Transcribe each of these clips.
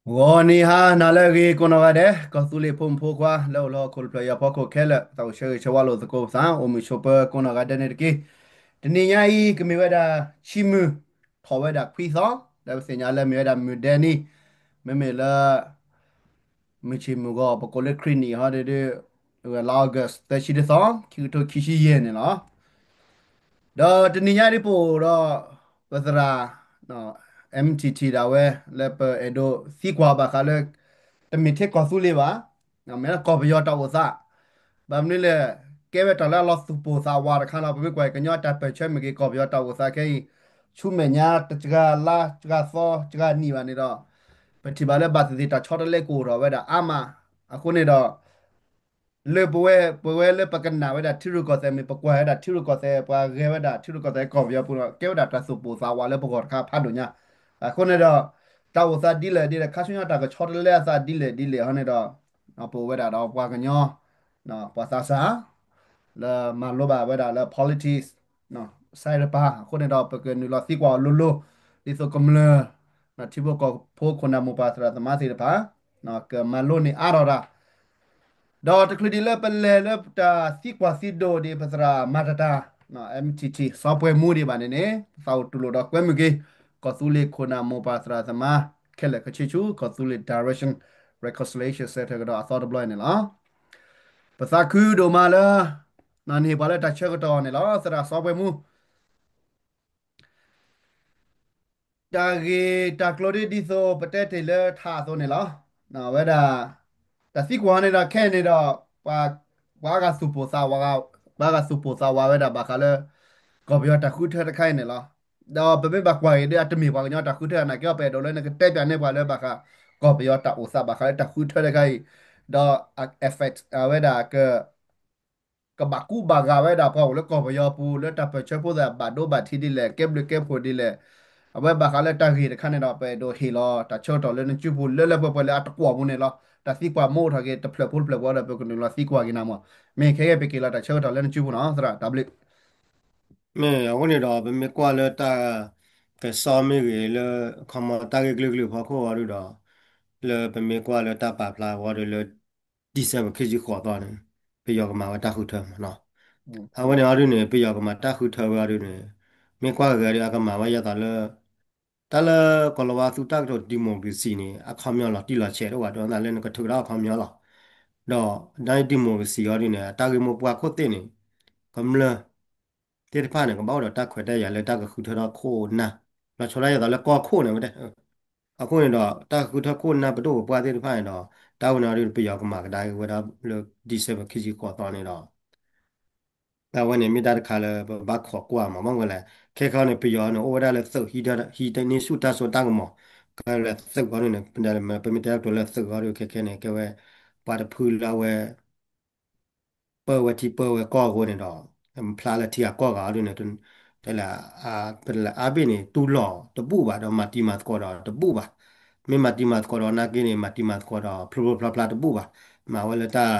ဂီၤနံၤဟါနၤလၢအဂ့ၤကိးနီၢ်ဂၤဒဲး, ကီၢ်သူလ့ၤဖိမုၣ်ဖိခွါလၢအိၣ်လၢဟီၣ်ခိၣ်တဖျၢၣ်အံၤအဖီခိၣ်ခဲလၢာ်, သးအိၣ်ဆၢဂ့ၤဆၢဝါလိာ်သကိးပသး, အိၣ်မုာ်ဆိးပၢၤကိးနီၢ်ဂၤဒဲးန့ၣ်တက့ၢ်. တနံၤညါအံၤကမ့ၢ်ဝဲဒၣ် ဆံမုၢ်ထီၣ်ဝဲဒၣ်ခွံသီ, လၢပသ့ၣ်ညါလၢမ့ၢ်ဝဲဒၣ်မုၢ်ဒဲနံၤ, မ့မ့ၢ်လၢ မုၢ်ဆ့ၣ်မုၢ်ဂီၤ ပကိးလၢခရံာ်နံၣ်ဟီဒုး, လါ August သၢဆံတသီ, ခံကထိခံဆံယဲၢ်န့ၣ်လီၤ. ဒီးတနံၤညါဒ်ပအိၣ်ဒီး ပသရၣ် M T T ဒၣ်ဝဲ လၢပအဲၣ်ဒိးသံကွၢ်ဘၣ်ဃးလၢ တမ့ၢ်ထဲကီၢ်သူလ့ၤဘၣ်, မ့ၢ်လၢကီၢ်ပယီၤတၢ်အိၣ်သး, ဘၣ်မနုၤလဲၣ်, ကဲဝဲတၢ်လၢအလီၤသူၣ်ပိၢ်သးဝးတခါလီၤ. ပမ့ၢ်ကွၢ်ကညီတၢ်ပၢၢ်ဆၢမ့ၢ်ဂ့ၤ ကီၢ်ပယီၤတၢ်အိၣ်သးခဲအံၤ ဆူမဲာ်ညါတစှၤလါ စှၤသီ စှၤနံၣ်ဘၣ်န့ၣ်ဒီး, ပထံၣ်ဘၣ်လၢဘၣ်သ့ၣ်သ့ၣ်တၢ်ဆီတလဲကအိၣ်ထီၣ်ဝဲဒၣ်အါမး, အဃိန့ၣ်ဒီး လၢပဝဲ ပဝဲလၢပကနၣ်ဝဲဒၣ်ထံရူၢ်ကီၢ်သဲးမ့ၢ် ပကွၢ်ဝဲဒၣ်ထံရူၢ်ကီၢ်သဲး ပှၤဂဲၤဝဲဒၣ်ထံရူၢ်ကီၢ်သဲးကီၢ်ပယီၤပူၤဒီး ကဲဝဲဒၣ်တၢ်သူၣ်ပိၢ်သးဝးလၢပဂီၢ်တခါဖးဒိၣ်ညါ, အဃိန့ၣ်ဒီး တၢ်အိၣ်သးဒ်လဲၣ်ဒ်လဲၣ် ခါဆူညါတၢ်ကဆီတလဲအသးဒ်လဲၣ်ဒ်လဲၣ်ဟီန့ၣ်ဒီး, ပအိၣ်ဝဲဒၣ်ဒီးပှၤကညီ ပှၤသးစၢ် လၢမၤလိဘၣ်ဝဲဒၣ်လၢ politics စဲးတပၤ, အဃိန့ၣ်ဒီး ပကနုာ်လီၤသံကွၢ်အီၤလိၤလိၤ, ဒ်သိးကမျၢၢ် ထံဖိကီၢ်ဖိခိၣ်နၢ်မိၢ်ပၢ်သရၣ်သမါသ့ၣ်တဖၣ် ကမၤလိန့ၢ်အါထီၣ်တၢ်, ဒီးတချုးဒံးလၢပလဲၤလၢတၢ်သံကွၢ်သံဒိးဒံး ပသရၣ်မၤတၢ်တၢ် M T T စီၤပှဲၤမူဒံးဘၣ်န့ၣ်န့ၣ် ပသးအိၣ်တူၢ်လိာ်ဒီးကွဲမုာ်က့ၤ ကီၢ်သူလ့ၤခိၣ်နၢ်မိၢ်ပၢ်သရၣ်သမါ ခဲလၢာ်ခဲဆ့ဆူ ကီၢ်သူလ့ၤ Direction Reconciliation Center ကဒီးအသီတဘျီအံၤန့ၣ်လီၤ. ပသးခုဒိၣ်မးလၢ နဟ့ၣ်ပှၤလၢတၢ်ဆၢကတီၢ်န့ၣ်လီၤ သရၣ်စီၤပှဲၤမူ တၢ်ဂ့ၢ်တၢ်ကျိၤဒ်ဒ်သိးပတဲတ့ၢ်လၢထးအသိးန့ၣ်လီၤ. ဝဲဒၣ် တၢ်သံကွၢ်န့ၣ်ဒီးခဲအံၤန့ၣ်ဒီး ပှၤ ပှၤအါဂၤသူၣ်ပိၢ်သးဝး ပှၤအါဂၤသူၣ်ပိၢ်သးဝးဝဲဒၣ်ဘၣ်ဃးလၢ ကီၢ်ပယီၤတၢ်ဃုထၢတခါအံၤန့ၣ်လီၤ. ဒီးပမ့ၢ်ဘၣ်ကွၢ်အံၤဒီး အတမ့ၢ်ပှၤကညီတၢ်ဃုထၢနာ်က့ ပအဲၣ်ဒိးလၢနကတဲပၠးန့ၢ်ပှၤလၢဘၣ်ဃး ကီၢ်ပယီၤတၢ်အိၣ်သးဘၣ်ဃးလၢတၢ်ဃုထၢတခါအံၤ, ဒီး effect ဝဲဒၣ်က ကဘၣ်ကူဘၣ်ဂာ်ဝဲဒၣ်ပှၤအိၣ်လၢကီၢ်ပယီၤပူၤ လၢတၢ်ပၢၢ်ဆၢဖိသ့ၣ်ဘၣ်ဒိဘၣ်ထံးဒ်လဲၣ် ကဲဘျုးကဲဖှိၣ်ဒ်လဲၣ်. အဝဲဘၣ်ဃးလၢတၢ်ဂ့ၢ်တခါန့ၣ်ဒီး ပအဲၣ်ဒိးဟ့ၣ်လီၤတၢ်ဆၢကတီၢ်လၢနစုပူၤ လၢလၢပှဲၤပှဲၤလၢအတကွီၢ်ပူၤန့ၣ်လီၤ. တၢ်သံကွၢ်မ့ၢ်အိၣ်ထီၣ်က့ၤ တဖျၢၣ်ဖိတဖျၢၣ်ဖိဒီး ပကနုာ်လီၤသံကွၢ်က့ၤနၤမး. မ့ၢ်ခဲကဲပက့ၤလီၤတၢ်ဆၢကတီၢ်လၢနစုပူၤနီၤ သရၣ် တၢ်ဘျုး မ့ၢ်အဃိန့ၣ်ဒီး ပမ့ၢ်ကွၢ်လၢတၢ်ကစီၣ်မ့ၢ်ဂ့ၤလၢ ခီမီတၢ်ဂ့ၢ်ကလုာ်ကလုာ်ဖီခိၣ်အီၤဒုဒီး လၢပမ့ၢ်ကွၢ်လၢတၢ်ပာ်ဖျါဝဲဒၣ်လၢ December ခံဆံဃိးသီန့ၣ် ပယီၤကမၤဝဲတၢ်ဃုထၢမးနီၤ. အဝဲန့ၣ်အီၤဒုန့ၣ် ပယီၤကမၤတၢ်ဃုထၢဝဲအီၤဒုန့ၣ် မ့ၢ်ကွၢ်ဂ့ၤဂ့ၤဒီး အကမၤဝဲယသးလၢ တၢ်လၢကီၢ်လီၤဝါသူတၢ်ကတိၤ democracy န့ၣ် အခီပညီလီၤတံၢ်လီၤဆဲးတအိၣ်ဘၣ် ဒ်သိးလၢနကထုးကဒါအခီပညီလီၤ. ဒီး democracy အီၤဒုန့ၣ် အတၢ်ဂ့ၢ်မိၢ်ပှၢ်ခိၣ်သ့ၣ်န့ၣ် ကမျၢၢ်သ့ၣ်တဖၣ်န့ၣ် ကဘၣ်အိၣ်ဒီးတၢ်ခွဲးတၢ်ယာ်လၢတၢ်ကဃုထၢထီၣ်ခိၣ်နၢ်, လီၤဆီဒၣ်ယသးလၢကီၢ်ခိၣ်န့ၣ်ဝဲဒၣ်. အဃိန့ၣ်ဒီး တၢ်ကဃုထၢခိၣ်နၢ်ပဒိၣ်ပပှၢ်သ့ၣ်တဖၣ်န့ၣ်ဒီး တၢ်ဝဲန့ၣ်အီၤဒု ပယီၤကမၤကဒါက့ၤဝဲဒၣ်လၢ December ခံဆံဃိးသီန့ၣ်ဒီး အဝဲန့ၣ်မ့ၢ်တၢ်တခါလၢပဘၣ်ခိးကွၢ်မး ဘၣ်မနုၤလဲၣ် ခဲခဲအံၤန့ၣ် ပယီၤန့ၣ် အိၣ်ဝဲဒၣ်လၢသုးဟံးတန့ၢ်ဆူၣ်တၢ်စိတၢ်ကမီၤ, ကဲလၢသုးအီၤဒုန့ၣ် ပမ့ၢ်တဲတၢ်ကတိၤလၢသုးအီၤဒု ခဲခဲန့ၣ် ကဲဝဲ ပှၤတဖုလၢအဝဲ ပၢဝဲထံပၢဝဲကီၢ်အဃိန့ၣ်ဒီး ဖျါလၢထံဂၤကီၢ်ဂၤအီၤဒုန့ၣ် တဲလၢ ပတဲလၢအါဘ့ၣ်န့ၣ် တူၢ်လိာ်တဘူၣ်ဘၣ်ဒီး မၤတံၤမၤသကိးဒီးတဘူၣ်ဘၣ်. မ့ၢ်မၤတံၤမၤသကိးဒီးနာ်က့န့ၣ် မၤတံၤမၤသကိးဒီးဖျိဖျိဖျါဖျါတဘူၣ်ဘၣ်. မၤဝဲလၢတၢ်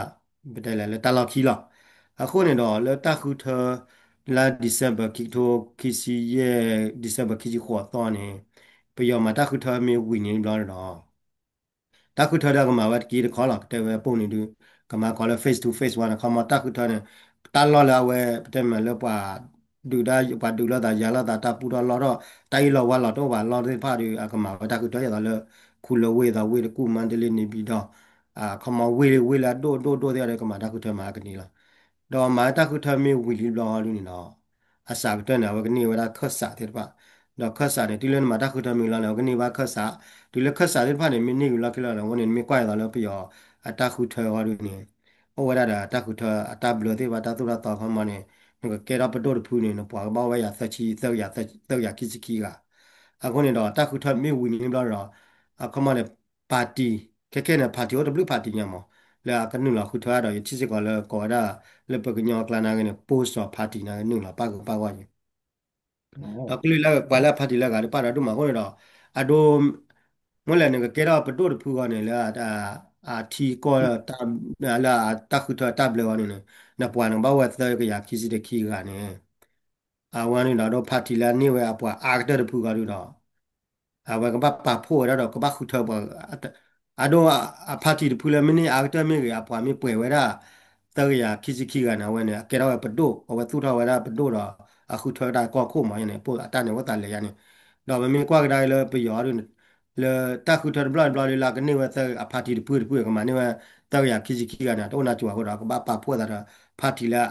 ပတဲလၢ လၢတၢ်လီၢ်ခံလီၤ. အဃိန့ၣ်ဒီး လၢတၢ်ဃုထၢ လါ December ခံကထိခံဆံယဲၢ် December ခံဆံဃိးသီန့ၣ် ပယီၤမၤတၢ်ဃုထၢမ့ၢ်ဝံၤန့ၣ်ဘျီဒီး တၢ်ဃုထၢဒီးကမၤဝဲတက့ၢ်တခီလီၤ. ကတဲဝဲပိၢ်န့ၣ်ဒု ကမၤကီးလၢ face to face ဝဲန့ၣ် ခီမီတၢ်ဃုထၢန့ၣ် တၢ်လီၢ်လၢအဝဲ ပတဲမ့ၢ်လၢပှၤ ဒုးတၢ် ပှၤဒုးလိာ်သးယၤလိာ်သး တၢ်ပူထီၣ်လီထီၣ် တၢ်အ့ၣ်လိာ်ဝါလိာ်တအိၣ်ဘၣ်လီၢ်သ့ၣ်တဖၣ်ဒီး အကမၤဝဲတၢ်ဃုထၢယသးလၢ ခူလၢဝ့ၢ်သီဝ့ၢ်တကူၣ် မါတလ့ နေပြည်တော် ခီမီဝ့ၢ်လၢဝ့ၢ်လၢအဒိၣ်ဒိၣ်ဒိၣ်သ့ၣ်ဒီး ကမၤတၢ်ဃုထၢမၤကန့ၢ်လီၤ. ဒီးမၤတၢ်ဃုထၢမ့ၢ်ဝံၤလံဘျီဟီဒုန့ၣ်ဒီး အစှၤကတၢၢ်န့ၣ် အဝဲကန့ၢ်ဝဲဒၣ်ခၢၣ်စးသ့ၣ်တဖၣ်, ဒီးခၢၣ်စးန့ၣ် တုၤလၢနမၤတၢ်ဃုထၢမ့ၢ်လီၤန့ၣ် အဝဲကန့ၢ်ဘၣ်ခၢၣ်စး, တုၤလၢခၢၣ်စးသ့ၣ်တဖၣ်န့ၣ် မ့ၢ်န့ၢ်ဝံၤလီၢ်ခံလီၤန့ၣ် အဝဲန့ၣ် နမ့ၢ်ကွၢ်အသးလၢပယီၤအတၢ်ဃုထၢအီၤဒုန့ၣ် အိၣ်ဝဲဒၣ်ဒီးတၢ်ဃုထၢအတၢ်ဘျၢသ့ၣ်တဖၣ် တၢ်သိၣ်တၢ်သီခီမီန့ၣ် နကကဲထီၣ်ပဒိၣ်တဖုန့ၣ် နပှၤကဘၣ်အိၣ်ဝဲယၤသၢဆံ သၢကယၤခံဆံခံဂၤ. အဃိန့ၣ်ဒီး တၢ်ဃုထၢမ့ၢ်ဝံၤန့ၣ်ဘျီဒီး အခီမီန့ၣ် party ခဲခဲန့ၣ် party အိၣ်တဘျုး party ညါမး လၢအကနုာ်လီၤဃုထၢဒီး ယထံၣ်စ့ၢ်ကီးလၢကိးဝဲဒၣ် လၢပကညီအကျါနာ်က့န့ၣ် ပၢစီၤ party န့ၣ် နုာ်လီၤပၣ်ဂုၤပၣ်ဂီၢ်ယဲ ဒီးကလုာ်လၢပှၤလၢအ party လၢအဂၤတဖၣ်ဒီးဒိၣ်မးအဃိန့ၣ်ဒီး အဒိ မ့ၢ်လဲၣ်နကကဲထီၣ်ပဒိၣ်တဖုအဂီၢ်န့ၣ် လၢ အထံကီၢ် လၢအတၢ်ဃုထၢတၢ်ဘျၢအဂီၢ်န့ၣ် နပှၤန့ၣ်ကဘၣ်ဝဲသၢကယၤခံဆံတခံဂၤန့ၣ် အဝဲန့ၣ်ဒီး ဒိၣ် party လၢအန့ၢ်ဝဲအပှၤအါကတၢၢ်တဖုအဂီၢ်ဒုဒီး အဝဲကဘၣ်ပာ်ဖှိၣ်ဝဲဒၣ်ဒီးကဘၣ်ဃုထၢပှၤ အဒိ အ party တဖုလၢမ့ၢ်န့ၢ်အါကတၢၢ်မ့ၢ်ဂ့ၤ အပှၤမ့ၢ်ပှဲၤဝဲဒၣ် သၢကယၤခံဆံခံဂၤန့ၣ် အဝဲန့ၣ် အကဲထီၣ်ဝဲပဒိၣ် အဝဲသူၣ်ထီၣ်ဝဲဒၣ်ပဒိၣ်ဒီး အဃုထၢတၢ်ကီၢ်ခိၣ်မးန့ၣ် အတၢ်န့ၣ်အိၣ်သးလဲၤယါန့ၣ် ဒီးပမ့ၢ်ကွၢ်ကဒါလၢပယီၤဒ်န့ၣ် လၢတၢ်ဃုထၢတဘျီတဘျီဒ်လၢအကန့ၢ်ဝဲသၢ အ party တဖုတဖု ကမၤန့ၢ်ဝဲ သၢကယၤခံဆံခံဂၤန့ၣ် တအိၣ်နါစိၤအဃိဒီး ကဘၣ်ပာ်ဖှိၣ်သးဒီး party လၢ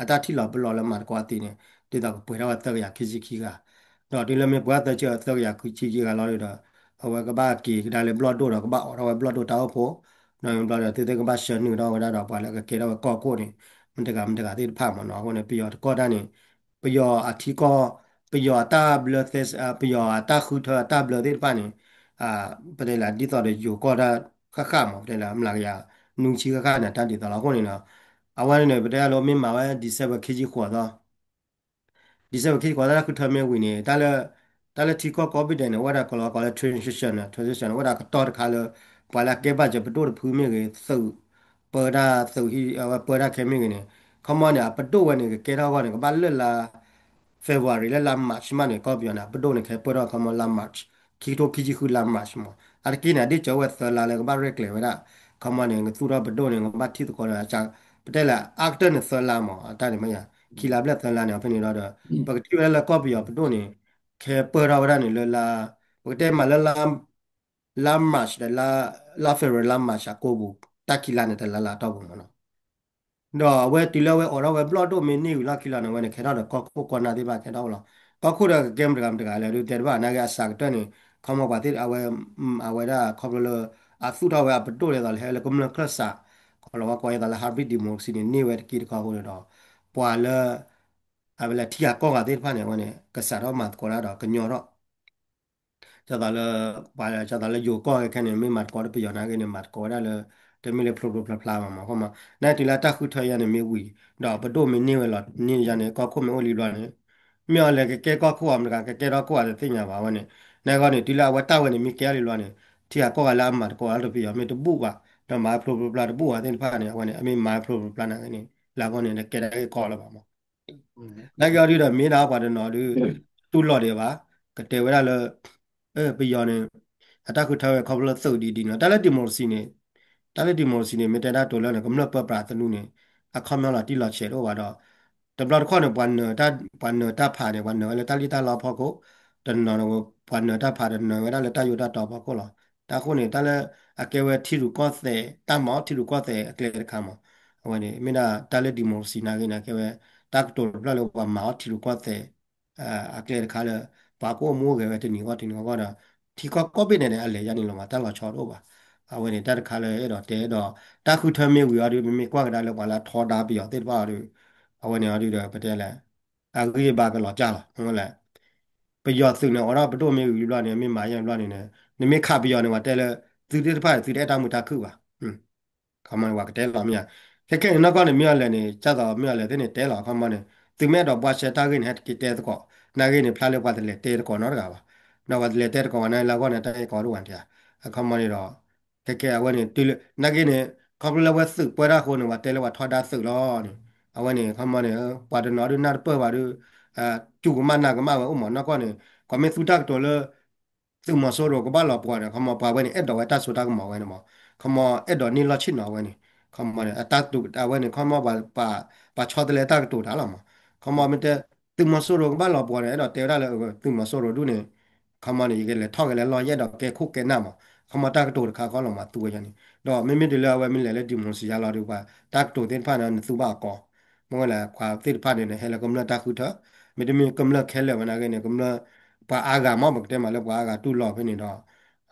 အတၢ်ထံၣ်လီၤပလီၢ်လၢမၤသကိးအသ့န့ၣ် ဒ်သိးကပှဲၤထီၣ်ဝဲသၢကယၤခံဆံခံဂၤ ဒီးတုၤလၢမ့ၢ်ပှဲၤသၢဆၢ သၢကယၤခံဆံခံဂၤလီၤဒီး အဝဲကဘၣ်က့ၤကဒါလၢဘျီၣ်ဒိၣ်ဒီး ကဘၣ်အိးထီၣ်ဝဲဘျီၣ်ဒိၣ်တၢ်အိၣ်ဖှိၣ် ဒီးဘျီၣ်ဒီးသုသ့ၣ်ကဘၣ်ဆှၢနုာ်ထီၣ်ဝဲဒၣ်ဒီးပှၤလၢကကဲထီၣ်ဝဲကီၢ်ခိၣ်န့ၣ် မတဂၤမတဂၤသ့ၣ်တဖၣ်မ့ၢ်နီၤ အဃိန့ၣ် ပယီၤတကီၢ်တၢ်န့ၣ် ပယီၤအထံကီၢ် ပယီၤအတၢ်ဘျၢသဲ ပယီၤအတၢ်ဃုထၢအတၢ်ဘျၢသ့ၣ်တဖၣ်န့ၣ် ပတဲလၢဒ်သိးဒီးယိၤကီၢ်တၢ်ဃၣ်ဃၣ်မး ပတဲလၢမျးကယၤနွံဆံဃၣ်ဃၣ်န့ၣ် တၢ်ဒ်သိးလီၤအဃိန့ၣ်နီၤ အဝဲန့ၣ် ပတဲလၢမ့ၢ်မၤဝဲ December ခံဆံဃိးသီ December ခံဆံဃိးသီ တၢ်ဃုထၢမ့ၢ်ဝံၤန့ၣ် တၢ်လၢ တၢ်လၢထံကီၢ်ကိးဘ့ၣ်ဒဲးန့ၣ် အိၣ်ဝဲဒၣ်ကလီၤကီးလၢ transition န့ၣ် transition န့ၣ် အိၣ်ဝဲဒၣ်ကတီၢ်တခါလၢ ပှၤလၢအကဲဘၣ်စၢၤပဒိၣ်တဖုမ့ၢ်ဂ့ၤ သုး ပၢတၢ်သုးဟံး အဝဲပၢတၢ်ခဲမ့ၢ်ဂ့ၤန့ၣ် ခီမီန့ၣ် အပဒိၣ်ဝဲန့ၣ် ကကဲထီၣ်အဂီၢ်န့ၣ် ကဘၣ်လၢလါ February လၢလါ March မးန့ၣ် ကီၢ်ပယီၤန့ၣ် အပဒိၣ်န့ၣ် ကဟဲပၢထီၣ်ခီမီလါ March ခံကထိခံဆံဃုလါ March မး အါတက့ၢ်န့ၣ် အဒ့ၣ်စၢၤဝဲသၢလါလၢကဘၣ်ရဲၣ်ကျဲၤဝဲဒၣ် ခီမီန့ၣ် ကသူၣ်ထီၣ်ပဒိၣ်န့ၣ် ကဘၣ်ထံၣ်သကိးဒီး ပတဲလၢအါကတၢၢ်န့ၣ်သၢလါမး အတၢ်န့ၣ်မ့ၢ်ယၤ ခံလါဘျဲၣ်သၢလါန့ၣ် ဖဲန့ၣ်ဒီး ပကထံၣ်ဝဲဒၣ်လၢကီၢ်ပယီၤပဒိၣ်န့ၣ် ကဟဲပၢထီၣ်ဝဲဒၣ်န့ၣ်လၢလါ ပကတဲမးလၢလါ လါ March ဒီး လါ February လါ March အကိာ်ပူၤ တၢ်ခံလါန့ၣ် တလါလါတီၢ်ပူၤမးနီၤ ဒီးအဝဲတုၤလၢအဝဲအိးထီၣ်ဝဲဘျီၣ်ဒိၣ်မ့ၢ်န့ၢ်ဝံၤလီၢ်ခံလီၤန့ၣ် အဝဲန့ၣ် ကဲထီၣ်ဒီးကီၢ်ခိၣ်ကီၢ်နၢ်သ့ၣ်တဖၣ်ကဲထီၣ်ဝဲလီၤ. ကီၢ်ခိၣ်ဒီးကကဲမတဂၤမတဂၤလဲၣ်ဒုးတဲတဘၣ်နာ်က့အစှၤကတၢၢ်န့ၣ် ခီမီပှၤသ့ၣ်အဝဲ အဝဲဒၣ်ခီဖျိလၢ အသူၣ်ထီၣ်ဝဲအပဒိၣ်ဒ်သိးလၢဟဲလၢကမျၢၢ်ချၢၣ်စး ကီးလီၤဝဲကိးဒ်သိးလၢ hybrid democracy န့ၣ် န့ၢ်ဝဲတက့ၢ်တခီအဃိန့ၣ်ဒီး ပှၤလၢ အဝဲလၢထံဂၤကီၢ်ဂၤသ့ၣ်တဖၣ်န့ၣ် အဝဲန့ၣ် ကစးထီၣ်မၤသကိးတၢ်ဒီးကညီထီၣ် ဒ်သိးလၢ ပှၤဒ်သိးလၢယိၤကီၢ်ခဲခဲန့ၣ် မ့ၢ်မၤသကိးဒီးပယီၤနာ်က့န့ၣ် မၤသကိးဝဲဒၣ်လၢ တမ့ၢ်လၢဖျိဖျိဖျါဖျါဘၣ်မး ခီမး နာ်တုၤလၢတၢ်ဃုထၢယါန့ၣ်မ့ၢ်ဝံၤ ဒီးပဒိၣ်မ့ၢ်န့ၢ်ဝဲလီၤန့ၢ်ယါန့ၣ် ကီၢ်ခိၣ်မ့ၢ်အိၣ်လံဘျီန့ၣ် မ့ၢ်အီၤလဲၤကကဲကီၢ်ခိၣ်အီၤမတဂၤ ကကဲထီၣ်ခိၣ်အီၤတသ့ၣ်ညါဘၣ်ဝဲန့ၣ် နာ်ဂီၢ်န့ၣ် တုၤလၢအဝဲတၢ်ဝဲန့ၣ်မ့ၢ်ကဲထီၣ်လံဘျီန့ၣ် ထံဂၤကီၢ်ဂၤလၢအမၤသကိးအီၤလၢပယီၤမ့ၢ်တဘူၣ်ဘၣ် ဒီးမၤဖျိဖျိဖျါတဘူၣ်အီၤသ့ၣ်တဖၣ်န့ၣ် အဝဲန့ၣ် အမ့ၢ်မၤဖျိဖျိဖျါနာ်က့န့ၣ် လၢအဂီၢ်န့ၣ် ကဲဒၣ်ကီၢ်လၢၤဘၣ်မး နာ်က့အီၤဒုဒီးမ့ၢ်ဒၣ်ပှၤတနီၤဒု တူၢ်လိာ်ဒံးဘၣ် ကတဲဝဲဒၣ်လၢ ပယီၤန့ၣ် အတၢ်ဃုထၢဝဲခီဖျိလၢသုးဒ်ဒ်န့ၣ် တၢ်လၢ democracy န့ၣ် တၢ်လၢ democracy န့ၣ် မ့ၢ်တဲဒၣ်တိၤလၢန့ၣ် ကမျၢၢ်ပၢပြးသနူန့ၣ် အခီပညီလီၤတံၢ်လီၤဆဲးတအိၣ်ဘၣ်ဒီး တဘျီတခီၣ်န့ၣ် ပှၤနၢၤတၢ် ပှၤနၢၤတၢ်ဖးန့ၣ် ပှၤနၢၤဝဲလၢတၢ်လံၣ်တၢ်လီအဖီခိၣ် တနီၤန့ၣ် ပှၤနၢၤတၢ်ဖးဒီးနၢၤဝဲဒၣ်လၢတၢ်ယိးတၢ်တီၤအဖီခိၣ်လီၤ. တၢ်ဃိန့ၣ် တၢ်လၢအကဲဝဲထံရူၢ်ကီၢ်သဲး တၢ်မၤအီၣ်ထံရူၢ်ကီၢ်သဲးအကျဲတခါမး အဝဲန့ၣ် မ့ၢ်ဒၣ်တၢ်လၢ democracy နာ်က့န့ၣ် ကဲဝဲ တၢ်ကတိၤတဖျၢၣ်လၢပှၤမၤအီၣ်ထံရူၢ်ကီၢ်သဲး အကျဲတခါလၢ ပှၤကအိၣ်မူအိၣ်ဂဲၤဝဲတနံၤဂီၢ်တနံၤဂီၢ်ဒီး ထံကီၢ်ကိးဘ့ၣ်ဒဲးန့ၣ် အလဲၤယါန့ၣ်လီၤမး တၢ်လီၤဆီတအိၣ်ဘၣ်. အဝဲန့ၣ် တၢ်တခါလၢအဲၣ်ဒိးတဲဒီး တၢ်ဃုထၢမ့ၢ်ဝံၤအီၤဒုး ပမ့ၢ်ကွၢ်ကဒါလၢပှၤလၢအထီဒါပယီၤသ့ၣ်တဖၣ်အီၤဒုး အဝဲန့ၣ်အီၤဒုးဒီး ပတဲလဲၣ် အဂံၢ်အဘါကလီၤကၢ်လီၤ မ့ၢ်လဲၣ် ပယီၤသုးန့ၣ် အိးထီၣ်ပဒိၣ်မ့ၢ်ဝံၤဘျီန့ၣ် မ့ၢ်မၤယါဘျီန့ၣ် နမ့ၢ်ခးပယီၤန့ၣ် ပှၤတဲလၢ သုသ့ၣ်တဖၣ်န့ၣ် သုတအဲၣ်တၢ်မုာ်တၢ်ခုၣ်ဘၣ် ခီမီန့ၣ် ပှၤကတဲလီၤမ့ၢ်ဧါ. ခဲခဲန့ၣ် နီၢ်ကီၢ်န့ၣ် မ့ၢ်အီၤလဲၣ်န့ၣ် ကၢ်သိးမ့ၢ်အီၤလဲၣ်သ့ၣ်န့ၣ် တဲလီၤ ခီမီန့ၣ် သုမ့ၢ်အဲၣ်ဒိးဘှါရှဲတၢ်ဂ့ၢ်န့ၣ် ဟဲတက့ၤတဲသကိး နာ်ဂ့ၢ်န့ၣ် ဖျါလၢပှၤတလဲၤတဲသကိးနီတဂၤဘၣ်. ဒီးပှၤတလဲၤတဲသကိးဝဲနာ်ဂ့ၢ်လၢအဂီၢ်န့ၣ် တၢ်အဲၣ်ကီဒိၣ်ဝဲတဧါ. အခီမီန့ၣ်ဒီး ခဲခဲအဝဲန့ၣ် တုၤလၢ နာ်ဂ့ၢ်န့ၣ် ခီဖျိလၢအဝဲသုးပၢတၢ်အဃိန့ၣ် ပှၤတဲလၢပှၤထီဒါသုးလီၤန့ၣ် အဝဲန့ၣ် ခီမီန့ၣ် ပှၤတနီၤဒုးနၢ်တပၢၢ်ဘၣ်ဒုး စူၢ်ကမၣ်နာ်ကမၣ်ဝဲအိၣ်မး နီၢ်ကီၢ်န့ၣ် ကီၢ်မ့ၢ်သူတၢ်ကတိၤလၢ သုးမီၤစိရိၤကဘၣ်လီၤပှီၤန့ၣ် ခီမီပှၤဝဲန့ၣ် အဲၣ်ဒိးဝဲတၢ်စိတၢ်ကမီၤဝဲန့ၣ်မး ခီမီအဲၣ်ဒိးန့ၢ်လီၢ်ဆ့ၣ်နီၤဝဲန့ၣ် ခီမီန့ၣ် အတၢ်ကတိၤအဝဲန့ၣ် ခီမီပှၤ ပှၤဆီတလဲတၢ်ကတိၤတၢ်လီၤမး ခီမီမ့ၢ်တဲ သုးမီၤစိရိၤကဘၣ်လီၤပှီၤန့ၣ် အဲၣ်ဒိးတဲဝဲဒၣ်လၢ သုးမီၤစိရိၤဒုးန့ၣ် ခီမီန့ၣ် ယကလဲၤထီၣ်က့ၤလၢလီၢ်ယအဲၣ်ဒိးကဲခိၣ်ကဲနၢ်မး ခီမီတၢ်ကတိၤတခါဃီလီၤမး သူဝဲယါန့ၣ် ဒီးမ့မ့ၢ်တုၤလၢအဝဲမ့ၢ်လဲၤလၢ democracy ယါလီၤဒုးပှၤ တၢ်ကတိၤသ့ၣ်တဖၣ်န့ၣ် နသူဘၣ်အကီ မ့ၢ်ဝဲလၢပှၤသ့ၣ်တဖၣ်န့ၣ် ဟဲလၢကမျၢၢ်တၢ်ဃုထၢ မ့တမ့ၢ်ကမျၢၢ်ခဲလၢာ်ဝဲနာ်ဂ့ၢ်န့ၣ် ကမျၢၢ် ပှၤအါဂၤမး ပကတဲမးလၢပှၤအါဂၤတူၢ်လိာ်ဖဲန့ၣ်ဒီး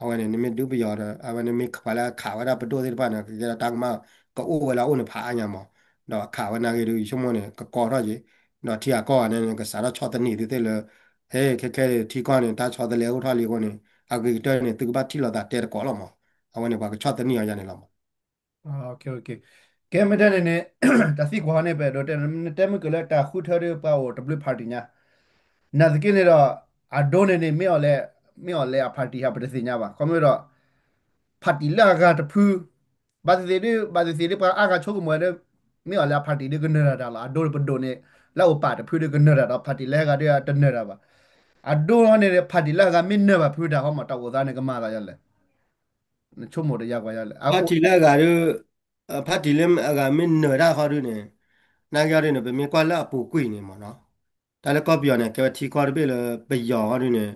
အဝဲန့ၣ် နမ့ၢ်ဒုးပယီၤဒီး အဝဲန့ၣ်မ့ၢ်ပှၤလၢအခးဝဲဒၣ်ပဒိၣ်သ့ၣ်တဖၣ်န့ၣ် ကကဲထီၣ်တၢ်ကမၣ် ကအိၣ်ဝဲလၢအအိၣ်န့ၣ်ဖးအါညါမး ဒီးအခးဝဲနာ်ဂ့ၢ်ဒုး ယဆိကမိၣ်န့ၣ် ကကီထီၣ်က့ၤ ဒီးထံဂၤကီၢ်ဂၤန့ၣ် ကစးထီၣ်ဆီၣ်သနံးသုသ့ၣ်လၢ ဟဲခဲခဲထံကီၢ်န့ၣ် တၢ်ဆီၣ်သလဲအိၣ်ထီၣ်လံအဃိန့ၣ် အဂ့ၤကတၢၢ်န့ၣ် သုကဘၣ်ထံၣ်လိာ်သးတဲသကိးလီၤမး အဝဲန့ၣ် ပှၤကဆီၣ်သနံးအီၤယါန့ၣ်လီၤမး ကဲမ့ၢ်တဲန့ၣ်န့ၣ် တၢ်သံကွၢ်န့ၣ် ပအဲၣ်ဒိးတဲ နတဲမုၢ်ကလၢတၢ်ဃုထၢဒုးပှၤအိၣ်တဘျုး party ညါ နာ်သက့န့ၣ်ဒီး အဒိန့ၣ်န့ၣ် မ့ၢ်အီၤလဲၣ် မ့ၢ်အီၤလဲၣ်အ party ဟးပတသ့ၣ်ညါဘၣ် ခီမ့ၢ်ဒီး party လၢအဂၤတဖု ဘၣ်သ့ၣ်သ့ၣ်ဒုး ဘၣ်သ့ၣ်သ့ၣ်ဒုးပှၤအါဂၤဆိကမိၣ်ဝဲဒၣ် မ့ၢ်အီၤလဲၣ်အ party ဒုးကနၢၤတၢ်တၢ်လီၤ အဒိပဒိၣ်န့ၣ် လၢအအိၣ်ပာ်တဖုဒုးကနၢၤတၢ်ဒီး party လၢဟဲဂၤဒုးတနၢၤတၢ်ဘၣ် အဒိၣ်န့ၣ် ဖါတံၣ်လၢအဂၤမ့ၢ်နၢၤဘၣ်ဖုတၢ်ဃီမး တၢ်အိၣ်သးန့ၣ်ကမၤသးယလဲၣ်, နဆိကမိၣ်တယါကွၢ်ယလဲၣ်, ဖါတံၣ်လၢအဂၤဒီး ဖါတံၣ်လၢအဂၤမ့ၢ်နၢၤတၢ်ဃီဒုန့ၣ် နာ်က့အီၤဒုန့ၣ် ပမ့ၢ်ကွၢ်လၢအပူၤကွံာ်န့ၣ်မးနီၤ, တၢ်လၢကီၢ်ပယီၤန့ၣ် ကဲဝဲထံကီၢ်တဘ့ၣ်လၢပယီၤဃီဒုန့ၣ်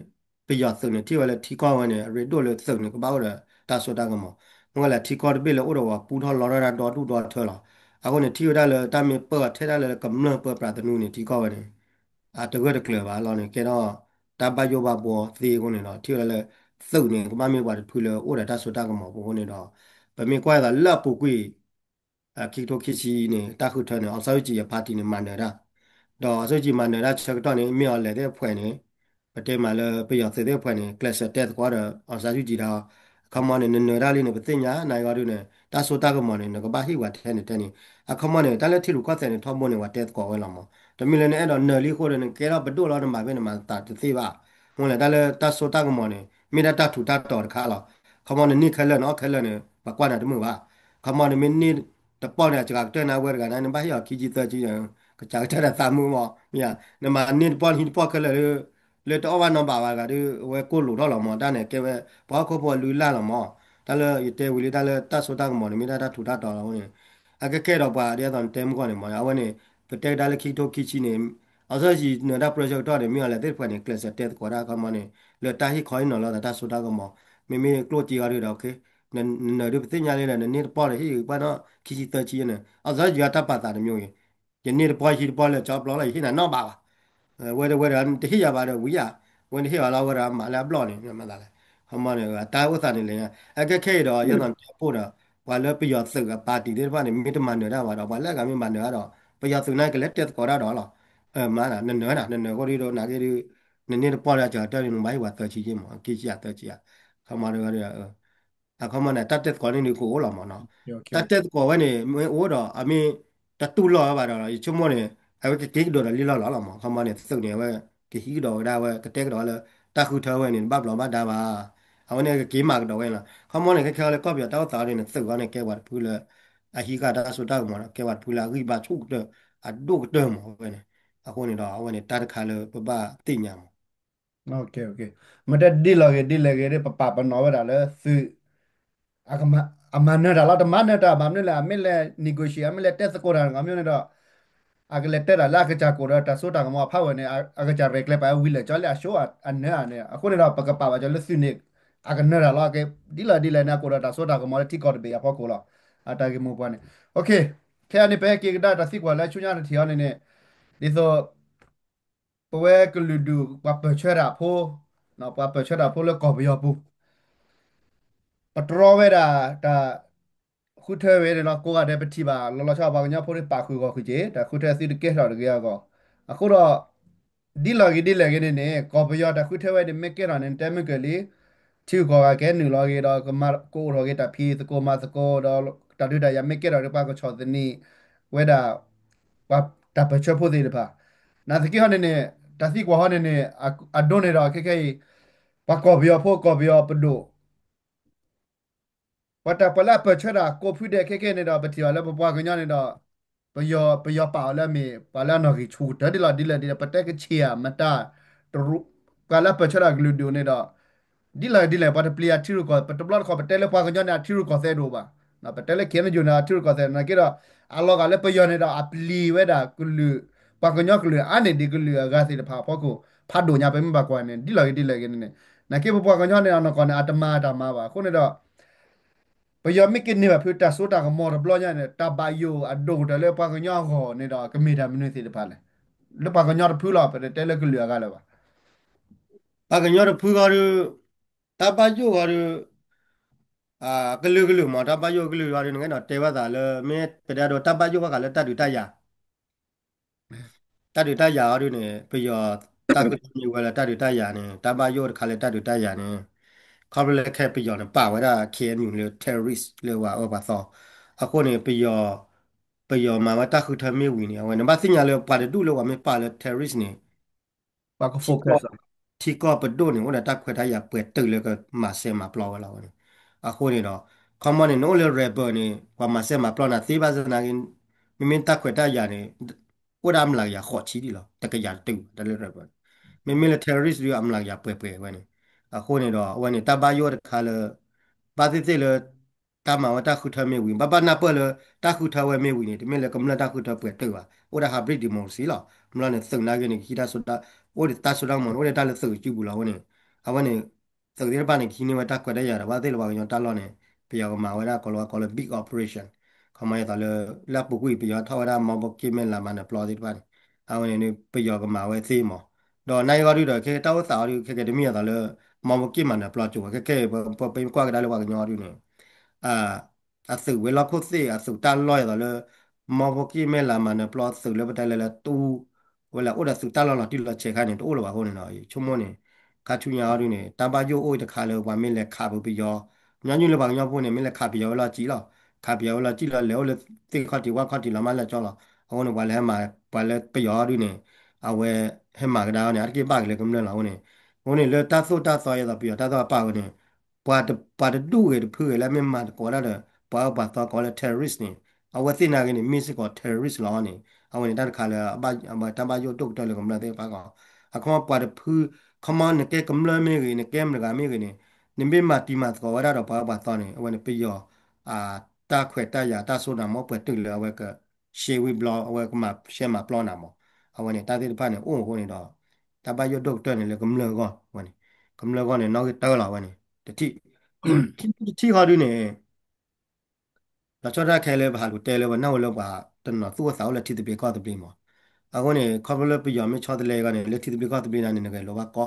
ပယီၤသုးန့ၣ် ထံၣ်ဝဲလၢထံကီၢ်ဝဲန့ၣ် အရ့ဒိၣ်လၢသုးန့ၣ်ကဘၣ်အိၣ်ဒီးတၢ်စိတၢ်ကမီၤ, မ့ၢ်ဝဲလၢထံကီၢ်တဘ့ၣ်လၢအိၣ်ဒီးပှၤပူထီၣ်လီထီၣ်တၢ်ဒီဒူၣ်ဒီထၢလီၤ. အဃိန့ၣ် ထံၣ်ဝဲဒၣ်လၢတၢ်မ့ၢ်ပၢၢ်ထဲဒၣ်လၢကမျၢၢ်ပၢပြးသနူန့ၣ် ထံကီၢ်ဝဲန့ၣ် အတဂၢၢ်တကျၢၤဘၣ်လီၤန့ၣ် ကဲထီၣ်တၢ်ဘၣ်ယိၣ်ဘၣ်ဘှီသ့အဃိန့ၣ်ဒီး ထံၣ်ဝဲဒၣ်လၢ သုးန့ၣ် ကဘၣ်မ့ၢ်ပှၤတဖုလၢအိၣ်ဒီးတၢ်စိတၢ်ကမီၤအဃိန့ၣ်ဒီး ပမ့ၢ်ကွၢ်အသးလၢအပူၤကွံာ် ခံကထိခံဆံန့ၣ် တၢ်ဃုထၢန့ၣ် အောင်ဆန်းစုကြည်အ party န့ၣ် မၤနၢၤတၢ်, ဒီး အောင်ဆန်းစုကြည် မၤနၢၤတၢ်ဆၢကတီၢ်န့ၣ် မ့ၢ်အီၤလဲၤသ့ၣ်တဖှဲးန့ၣ် ပတဲမးလၢပယီၤသုးသ့ၣ်တဖှဲးန့ၣ် ကျဲးစၢးတဲသကိးဒီး အောင်ဆန်းစုကြည် တၢ် အခီမီန့ၣ် နနၢၤတၢ်လံန့ၣ် ပသ့ၣ်ညါနာ်က့အီၤဒုန့ၣ် တၢ်စိတၢ်ကမီၤန့ၣ် နကဘၣ်ဟ့ၣ်ဝဲထဲန့ၣ်ထဲန့ၣ် အခီမီန့ၣ် တၢ်လၢထံရူၢ်ကီၢ်သဲးန့ၣ် ထီဘိန့ၣ် ပှၤတဲသကိးဝဲလီၤမး, တမ့ၢ်လၢနအဲၣ်ဒိးနၢၤလံအဃိဒီး နကဲထီၣ်ပဒိၣ်လီၤ နမၤဖဲန့ၣ်မၤသးတသ့ဘၣ်, မ့ၢ်လဲၣ် တၢ်လၢတၢ်စိတၢ်ကမီၤန့ၣ် မ့ၢ်ဒၣ်တၢ်ထူးတၢ်တီၤတခါလီၤ, အခီမီနန့ၢ်ခဲလၢာ်နအီၣ်ခဲလၢာ်န့ၣ် ပှၤကွၢ်နၤတမုာ်ဘၣ်, အခီမီနမ့ၢ်န့ၢ်တပီၢ်န့ၣ် အစှၤကတၢၢ်န့ၣ် အဝဲတဂၤန့ၣ် နဘၣ်ဟ့ၣ်အီၤခံဆံသၢဆံ ကစှၤကတၢၢ်ဒီးသးမုာ်မး, မ့ၢ်ဧါ, နမၤန့ၢ်တပီၢ်နဟံၣ်တပီၢ်ခဲလၢာ်လၢ လၢတအီၣ်ဘၣ်နီတဘးဘၣ်တဂၤဒီး အဝဲကိၢ်လိာ်ထီၣ်လီၤမး, တၢ်န့ၣ်ကဲဝဲ ပှၤဟီၣ်ခိၣ်ဖိအလုၢ်အလၢ်လီၤမး, တၢ်လၢယတဲဝံၤလံ တၢ်လၢတၢ်စိတၢ်ကမီၤန့ၣ် မ့ၢ်ဒၣ်တၢ်ထူးတၢ်တီၤလီၤအဃိန့ၣ်, အကဲခဲဒီးပှၤဒ်သိးနတဲမုၢ်ဂီၢ်န့ၣ်မး အဝဲန့ၣ် ပတဲကဒါလၢခံကထိခံဆံန့ၣ် အောင်ဆန်းစုကြည် နၢၤတၢ်ပြၢဆၢကတီၢ်န့ၣ် မ့ၢ်အီၤလဲၤသ့ၣ်တဖှဲးန့ၣ် ကျဲးစၢးတဲသကိးတၢ်အခီမီန့ၣ် လၢတၢ်ဟ့ၣ်ခီဟ့ၣ်နီၤလိာ်သးတၢ်စိတၢ်ကမီၤ, မ့မ့ၢ်ကျိၣ်စ့အီၤဒုဒီး နနၢၤဒုးပသ့ၣ်ညါလံဒီး နန့ၢ်တပီၢ်ဒီးဟ့ၣ်ပှၤနီၣ်ခံဆံသၢဆံန့ၣ် အောင်ဆန်းစုကြည် အတၢ်ပာ်သးတမျိုးဂ့ၤ, ယန့ၢ်တပီၢ်ယဟံၣ်တပီၢ်လၢကၠီပျီလီၤ ယဟ့ၣ်နၤနီတဘးဘၣ်, ဝဲတဝဲဒီးတဟ့ၣ်ယၤဘၣ်ဒီးဝံၤယၤ, ဝဲတဟ့ၣ်ဘၣ်လီၤ ဝဲဒီးမၤလၢအဘျီၣ်န့ၣ် မၤသးလဲၣ်, ခီမီန့ၣ် တၢ်အိၣ်သးန့ၣ်လဲၣ်, အကဲခဲအံၤဒီး ယဲသိးနတဲအပိၢ်ဒီး ပှၤလၢပယီၤသုးအ party သ့ၣ်တဖၣ်န့ၣ် မ့ၢ်တမၤနၢၤတၢ်ဘၣ်ဒီး ပှၤလၢအဂၤမ့ၢ်မၤနၢၤတၢ်ဒီး ပယီၤသုးန့ၣ်ကလဲၤတဲသကိးတၢ်ဒီးလီၤ, မၤနၢၤနၢၤ နနၢၤဃိဒုဒီး နာ်က့ဒု နန့ၢ်တပီၢ်လၢအစှၤကတၢၢ်န့ၣ် နဘၣ်ဟ့ၣ်ပှၤသၢဆံယ့ၢ်မး ခံဆံယၤသၢဆံယၤ, ခီမီဒီး အခီမီန့ၣ် တၢ်တဲသကိးန့ၣ်ဒုကအိၣ်လီၤမးနီၤ, တၢ်တဲသကိးဝဲန့ၣ် မ့ၢ်အိၣ်ဒီး အမ့ၢ်တတူၢ်လိာ်ဝဲဘၣ်ဒီး ယဆိကမိၣ်န့ၣ် အဝဲကက့ၤကဒီးဒီးလံလီၢ်လီၢ်လီၤမး, ခီမီန့ၣ် သုးန့ၣ် အဝဲကဟံးကဒီးဝဲဒၣ်ဝဲ ကတဲကဒီးဝဲလၢ တၢ်ဃုထၢဝဲန့ၣ် တဘၣ်ဘျီးဘၣ်ဒါဘၣ်, အဝဲန့ၣ်ကက့ၤမၤကဒီးဝဲလီၤ, ခီမီန့ၣ် ခဲခဲအံၤလၢကီၢ်ပယီၤတၢ်အိၣ်သးန့ၣ် သုးအီၤန့ၣ် ကဲပှၤတဖုလၢ အဟံးဃာ်တၢ်စိတၢ်ကမီၤဒီး ကဲပှၤတဖုလၢအဂံၢ်ဘါဆူၣ်ကတၢၢ် အဒိၣ်ကတၢၢ်မးဝဲန့ၣ်, အဃိန့ၣ်ဒီး အဝဲန့ၣ် တၢ်တခါလၢပဘၣ်သ့ၣ်ညါမး မ့ၢ်တဲဒ်လဲၣ်ဂ့ၤဒ်လဲၣ်ဂ့ၤဒီး ပပာ်ပနီၣ်ဝဲဒၣ်လၢသုး အမၤနၢၤတၢ်လီၤ တမၤနၢၤတၢ် ဘၣ်မနုၤလဲၣ် အမ့ၢ်လဲၤ negotiate အမ့ၢ်လဲၤတဲသကိးတၢ် ကီမ့ၢ်န့ၣ်ဒီး အကလဲၤတဲတၢ်လၢအကစၢ်ကိးဒီးတၢ်စိတၢ်ကမီၤအဖးဝဲန့ၣ် အကစၢ်ရဲၣ်ကျဲၤပာ်ဝံၤလဲၣ် ကၠီလၢအ show အနၢၤဧါန့ၣ် အဃိန့ၣ်ဒီး ပကပာ်ဘၣ်ကၠီလၢသုးန့ၣ် အကနၢၤတၢ်လီၤ ဒ်လဲၣ်ဒ်လဲၣ်န့ၣ် အကိးဒီးတၢ်စိတၢ်ကမီၤလၢထံကီၢ်တဘ့ၣ်အဖီခိၣ်လီၤ အတၢ်ဂ့ၢ်မိၢ်ပှၢ်န့ၣ် ခဲအံၤန့ၣ် ပဟဲက့ၤကဒါတၢ်သံကွၢ်လၢဆူညါတထံၣ်အီၤန့ၣ်န့ၣ် ဒ်သိး ပဝဲကလုာ်ဒူၣ်ပှၤပၢၢ်ဆၢတၢ်ဖိ, ပှၤပၢၢ်ဆၢတၢ်ဖိလၢကီၢ်ပယီၤပူၤ ပတြီဝဲဒၣ်တၢ်ဃုထၢဝဲန့ၣ်လီၤ ကိးဂၤဒဲးပထံၣ်ဘၣ် လီၤလီၤဆီဆီပှၤကညီဖိန့ၣ်ပာ်ဃုာ်ဂီၢ်ဃုာ်က့ၤ တၢ်ဃုထၢသုတကဲထီၣ်တဂ့ၤအဂီၢ်, အဃိဒီး ဒ်လဲၣ်ဂ့ၤဒ်လဲၣ်ဂ့ၤန့ၣ်န့ၣ် ကီၢ်ပယီၤတၢ်ဃုထၢဝဲန့ၣ် မ့ၢ်ကဲထီၣ်န့ၣ် တဲမုၢ်ကၢၢ်လံ ထံဂုၤကီၢ်ဂၤကဲနုာ်လီၤဂ့ၤဒီး ကမၤကအိၣ်ထီၣ်က့ၤတၢ်ဖံးသကိးမၤသကိးဒီး တၢ်ဒုးတၢ်ယၤမ့ၢ်ကဲထီၣ်ဒီး ပှၤကဆီၣ်သနံးဝဲဒၣ် ပှၤတၢ်ပၢၢ်ဆၢဖိသ့ၣ်တဖၣ်, နာ်သက့ဟီန့ၣ်န့ၣ် တၢ်သံကွၢ်ဟီန့ၣ်န့ၣ် အဒိန့ၣ်ဒီး ခဲခဲအံၤ ပှၤကီၢ်ပယီၤဖိ ကီၢ်ပယီၤပဒိၣ် ပှၤတၢ်ပှၤလၢအပၢၢ်ဆၢတၢ်ကိးဖုဒဲးခဲခဲန့ၣ်ဒီး ပထံၣ်ဘၣ်လၢပပှၤကညီန့ၣ်ဒီး ပယီၤ ပယီၤပာ်အီၤလၢအမ့ၢ် ပှၤလၢအနီၣ်ဂံၢ်ဆူၣ်ကတၢၢ်ဒ်လဲၣ်ဒ်လဲၣ်ဒ်လဲၣ် ပတဲကဆ့ၣ်ဧါ မတၤ ပှၤလၢအပၢၢ်ဆၢတၢ်ကလုာ်ဒူၣ်န့ၣ်ဒီး ဒ်လဲၣ်ဒ်လဲၣ် ပှၤတပျံၤအထံရူၢ်ကီၢ် ပတဘျီတခီၣ် ပတဲလၢပှၤကညီန့ၣ် အထံရူၢ်ကီၢ်သဲးဒိၣ်ဘၣ်, ပတဲလၢ KNU န့ၣ် အထံရူၢ်ကီၢ်သဲး နာ်သက့ဒီး အလီၤဂာ်လၢပယီၤန့ၣ်ဒီး အပျံၤဝဲဒၣ်ကလုာ် ပှၤကညီကလုာ်အါန့ၢ်ဒံးကလုာ်အဂၤသ့ၣ်တဖၣ်အဖီခိၣ် ဖးဒိၣ်ညါ ပမ့ၢ်ဘၣ်ကွၢ်န့ၣ် ဒ်လဲၣ်ဂ့ၤဒ်လဲၣ်ဂ့ၤန့ၣ်န့ၣ် နာ်သက့ပပှၤကညီန့ၣ် အနီၢ်ကီၢ်န့ၣ် အတမၤတၢ်မၤဘၣ် အဃိန့ၣ်ဒီး ပယီၤမ့ၢ်ကန့ၢ်ဘၣ်ဖုတၢ်စိတၢ်ကမီၤတဘျီညါန့ၣ် တၢ်ဘၣ်ယိၣ်အဒိၣ်ကတၢၢ်လၢပှၤကညီအဂီၢ်န့ၣ်ဒီး ကမ့ၢ်တၢ်မနုၤသ့ၣ်တဖၣ်လဲၣ်. လၢပှၤကညီတဖုလီၤ ပတတဲလၢကလုာ်အဂၤလၢၤဘၣ်. ပှၤကညီတဖုဃီဒီး တၢ်ဘၣ်ယိၣ်ဃီဒီး ကလုာ်ကလုာ်မး တၢ်ဘၣ်ယိၣ်ကလုာ်ဃီဒီး နကဲဒီးတဲဘၣ်သးလၢ မ့ၢ်ပတဲဒိးတၢ်ဘၣ်ယိၣ်ဘၣ်ဃးလၢတၢ်ဒုးတၢ်ယၤ တၢ်ဒုးတၢ်ယၤအီၤဒုန့ၣ် ပယီၤတၢ်ဃုထၢမ့ၢ်ဝဲလၢတၢ်ဒုးတၢ်ယၤန့ၣ် တၢ်ဘၣ်ယိၣ်တခါလၢတၢ်ဒုးတၢ်ယၤန့ၣ် ခီဖျိလၢခဲပယီၤန့ၣ် ပာ်ဝဲဒၣ် KNU လၢ terrorist လၢပှၤအၢပှၤသီ အဃိန့ၣ် ပယီၤ ပယီၤမၤဝဲတၢ်ဃုထၢမ့ၢ်ဝံၤန့ၣ် အဝဲန့ၣ် ဘၣ်သ့ၣ်ညါလၢပှၤတဒူၣ်လၢပှၤမ့ၢ်ပာ်လၢ terrorist န့ၣ် ပှၤက focus ထံကီၢ်ပဒိၣ်န့ၣ် အိၣ်ဒီးတၢ်ခွဲးတၢ်ယာ်ပှဲၤတုာ်လၢကမၤစဲမၤပျီဝဲလီၤဝဲန့ၣ် အဃိန့ၣ်ဒီး ခီမီန့ၣ် နအိၣ်လၢ rebel န့ၣ် ပှၤမၤစဲမၤပျီနၤသ့ဘၣ်ဆၣ်သနာ်က့ မ့မ့ၢ်တၢ်ခွဲးတၢ်ယာ်န့ၣ် အိၣ်ဒၣ်မျးကယၤဃိးဆံဒံးလီၤ တကယၤတတုာ်ဘၣ် တၢ်လၢ rebel န့ၣ် မ့မ့ၢ်လၢ terrorist ဒုးအမျးကယၤပှဲၤပှဲၤဝဲန့ၣ်, အဃိန့ၣ်ဒီး အဝဲန့ၣ် တၢ်ဘၣ်ယိၣ်တခါလၢ ဘၣ်သ့ၣ်သ့ၣ်လၢ တၢ်မၤဝဲတၢ်ဃုထၢမ့ၢ်ဝံၤ ဘၣ်ဘၣ်နၢ်ပၢၢ်လၢ တၢ်ဃုထၢဝဲမ့ၢ်ဝံၤန့ၣ် တမ့ၢ်လၢကမျၢၢ်တၢ်ဃုထၢပှဲၤတုာ်ဘၣ်, အိၣ်ဒၣ် hybrid democracy လီၤ. မ့ၢ်လီၤန့ၣ် သုးနာ်က့န့ၣ် ကဟံးတၢ်စိတၢ် အိၣ်ဒီးတၢ်စိတၢ်ကမီၤန့ၣ် အိၣ်ဒီးတၢ်လၢသုးစုပူၤလီၤ. အဃိန့ၣ် အဝဲန့ၣ် သုးသ့ၣ်တဖၣ်န့ၣ် ကဟံးန့ၢ်ဝဲတၢ်ခွဲးတၢ်ယာ်ဒီး ဘၣ်သ့ၣ်လၢပှၤကညီတၢ်လီၢ်န့ၣ် ပယီၤကမၤဝဲဒၣ် ကိးလီၤဝဲကိးလၢ big operation ခီမီယသးလၢ လၢအပူၤကွံာ် ပယီၤထီၣ်ဝဲဒၣ် မီဘိက့ၣ်မဲၢ်လးမၤနၢၤပျီသ့ၣ်တဖၣ်န့ၣ် အဝဲန့ၣ် ပယီၤကမၤဝဲသ့မး, ဒီးနာ်က့အီၤဒုဒီး ခဲကဲတၢ်အိၣ်သးအီၤဒု ခဲကဲတမ့ၢ်အသးလၢ မီဘိက့ၣ်မၤနၢၤပျီကၠိဝဲ ခဲကဲ ပကွၢ်ကဒါလၢပှၤကညီအီၤဒုန့ၣ် အသုးဝဲၤလီၢ်ခိၣ်သ့ၣ် အသုးတၢ်လီၢ်အသိးလၢ မီဘိက့ၣ်မဲၢ်လးမၤနၢၤပျီသုးလၢပတဲလၢလၢတူၢ် ဝဲလၢအိၣ်ဒီးသုးတၢ်လီၢ်လီၤတံၢ်လီၤဆဲးခါန့ၣ် တအိၣ်လၢၤဘၣ်အဃိန့ၣ်ဒီး ယဆိကမိၣ်န့ၣ် ခါဆူညါအီၤဒုန့ၣ် တၢ်ဘၣ်ယိၣ်အိၣ်တခါလၢပှၤမ့ၢ်လဲၤခးပပယီၤ ညီနုၢ်လၢပှၤကညီဖိန့ၣ် မ့ၢ်လဲၤခးပယီၤဝဲလီၤစံၣ်လီၤ ခးပယီၤဝဲလီၤစံၣ်လီၤ လဲၤအိၣ်လၢသ့ၣ်ခီၣ်ထံးဝၣ်ခီၣ်ထံးလီၤမၢ်လၢကၠီလီၤ. အဃိန့ၣ် ပှၤလၢဟဲမၤ ပှၤလၢပယီၤအီၤဒုန့ၣ် အဝဲဟဲမၤကဒါအီၤန့ၣ် အတက့ၢ်ဘၣ်က့ၤလၢကမျၢၢ်လီၤ. အဃိန့ၣ် အဃိန့ၣ်လၢတၢ်သိၣ်တၢ်သီအသိး ပယီၤတၢ်သိၣ်တၢ်သီပာ်ဝဲန့ၣ် ပှၤတဒူၣ်ဂ့ၤတဖုဂ့ၤလၢမ့ၢ်မၤသကိးတၢ်ဒီး ပှၤအၢပှၤသီကိးလၢ terrorist န့ၣ် အဝဲသ့ၣ်နာ်က့န့ၣ် မ့ၢ်စ့ၢ်ကီး terrorist လီၤန့ၣ် အဝဲန့ၣ်တၢ်တခါလၢ တၢ်ဘၣ်ယိၣ်ဒိၣ်ကတၢၢ်လၢကမျၢၢ်သ့ၣ်တဖၣ်ကီး အခီပညီပှၤတဖု ခီမီနကဲကမျၢၢ်မ့ၢ်ဂ့ၤ နကဲမတၤဂၤမ့ၢ်ဂ့ၤန့ၣ် နမ့ၢ်မၤတံၤမၤသကိးဝဲဒၣ်ဒီးပှၤအၢပှၤသီန့ၣ် အဝဲန့ၣ်ပယီၤ တၢ်ခွဲးတၢ်ယာ်တၢ်စိနၤမ့ၢ်ပှဲၤတုာ်လၢအဝဲက ရှဲဝံၤဘျီ အဝဲကမၤရှဲမၤပျီနၤမး. အဝဲန့ၣ်တၢ်သ့ၣ်တဖၣ်န့ၣ် အိၣ်အဃိန့ၣ်ဒီး တၢ်ဘၣ်ယိၣ်ဒိၣ်ကတၢၢ်န့ၣ်လၢကမျၢၢ်အဂီၢ်ဝဲန့ၣ် ကမျၢၢ်အဂီၢ်န့ၣ် နီၣ်ဂံၢ်တၢလီၤဝဲန့ၣ် တထံၣ် ခံထံၣ်တထံၣ်ဃီဒုန့ၣ် လီၤဆီဒၣ်ခဲလၢပဟးလူၤတဲလၢပှၤနၢ်ဟူလၢပှၤတနီၤသူၣ်အိၣ်သးအိၣ်လၢထံသဘျ့ကီၢ်သဘျ့မး. အဃိန့ၣ် ခီဖျိလၢပယီၤမ့ၢ်ဆီတလဲအဂီၢ်န့ၣ် လၢထံသဘျ့ကီၢ်သဘျ့နၤန့ၣ် နဂဲၤလိာ်ဘၣ်ကီ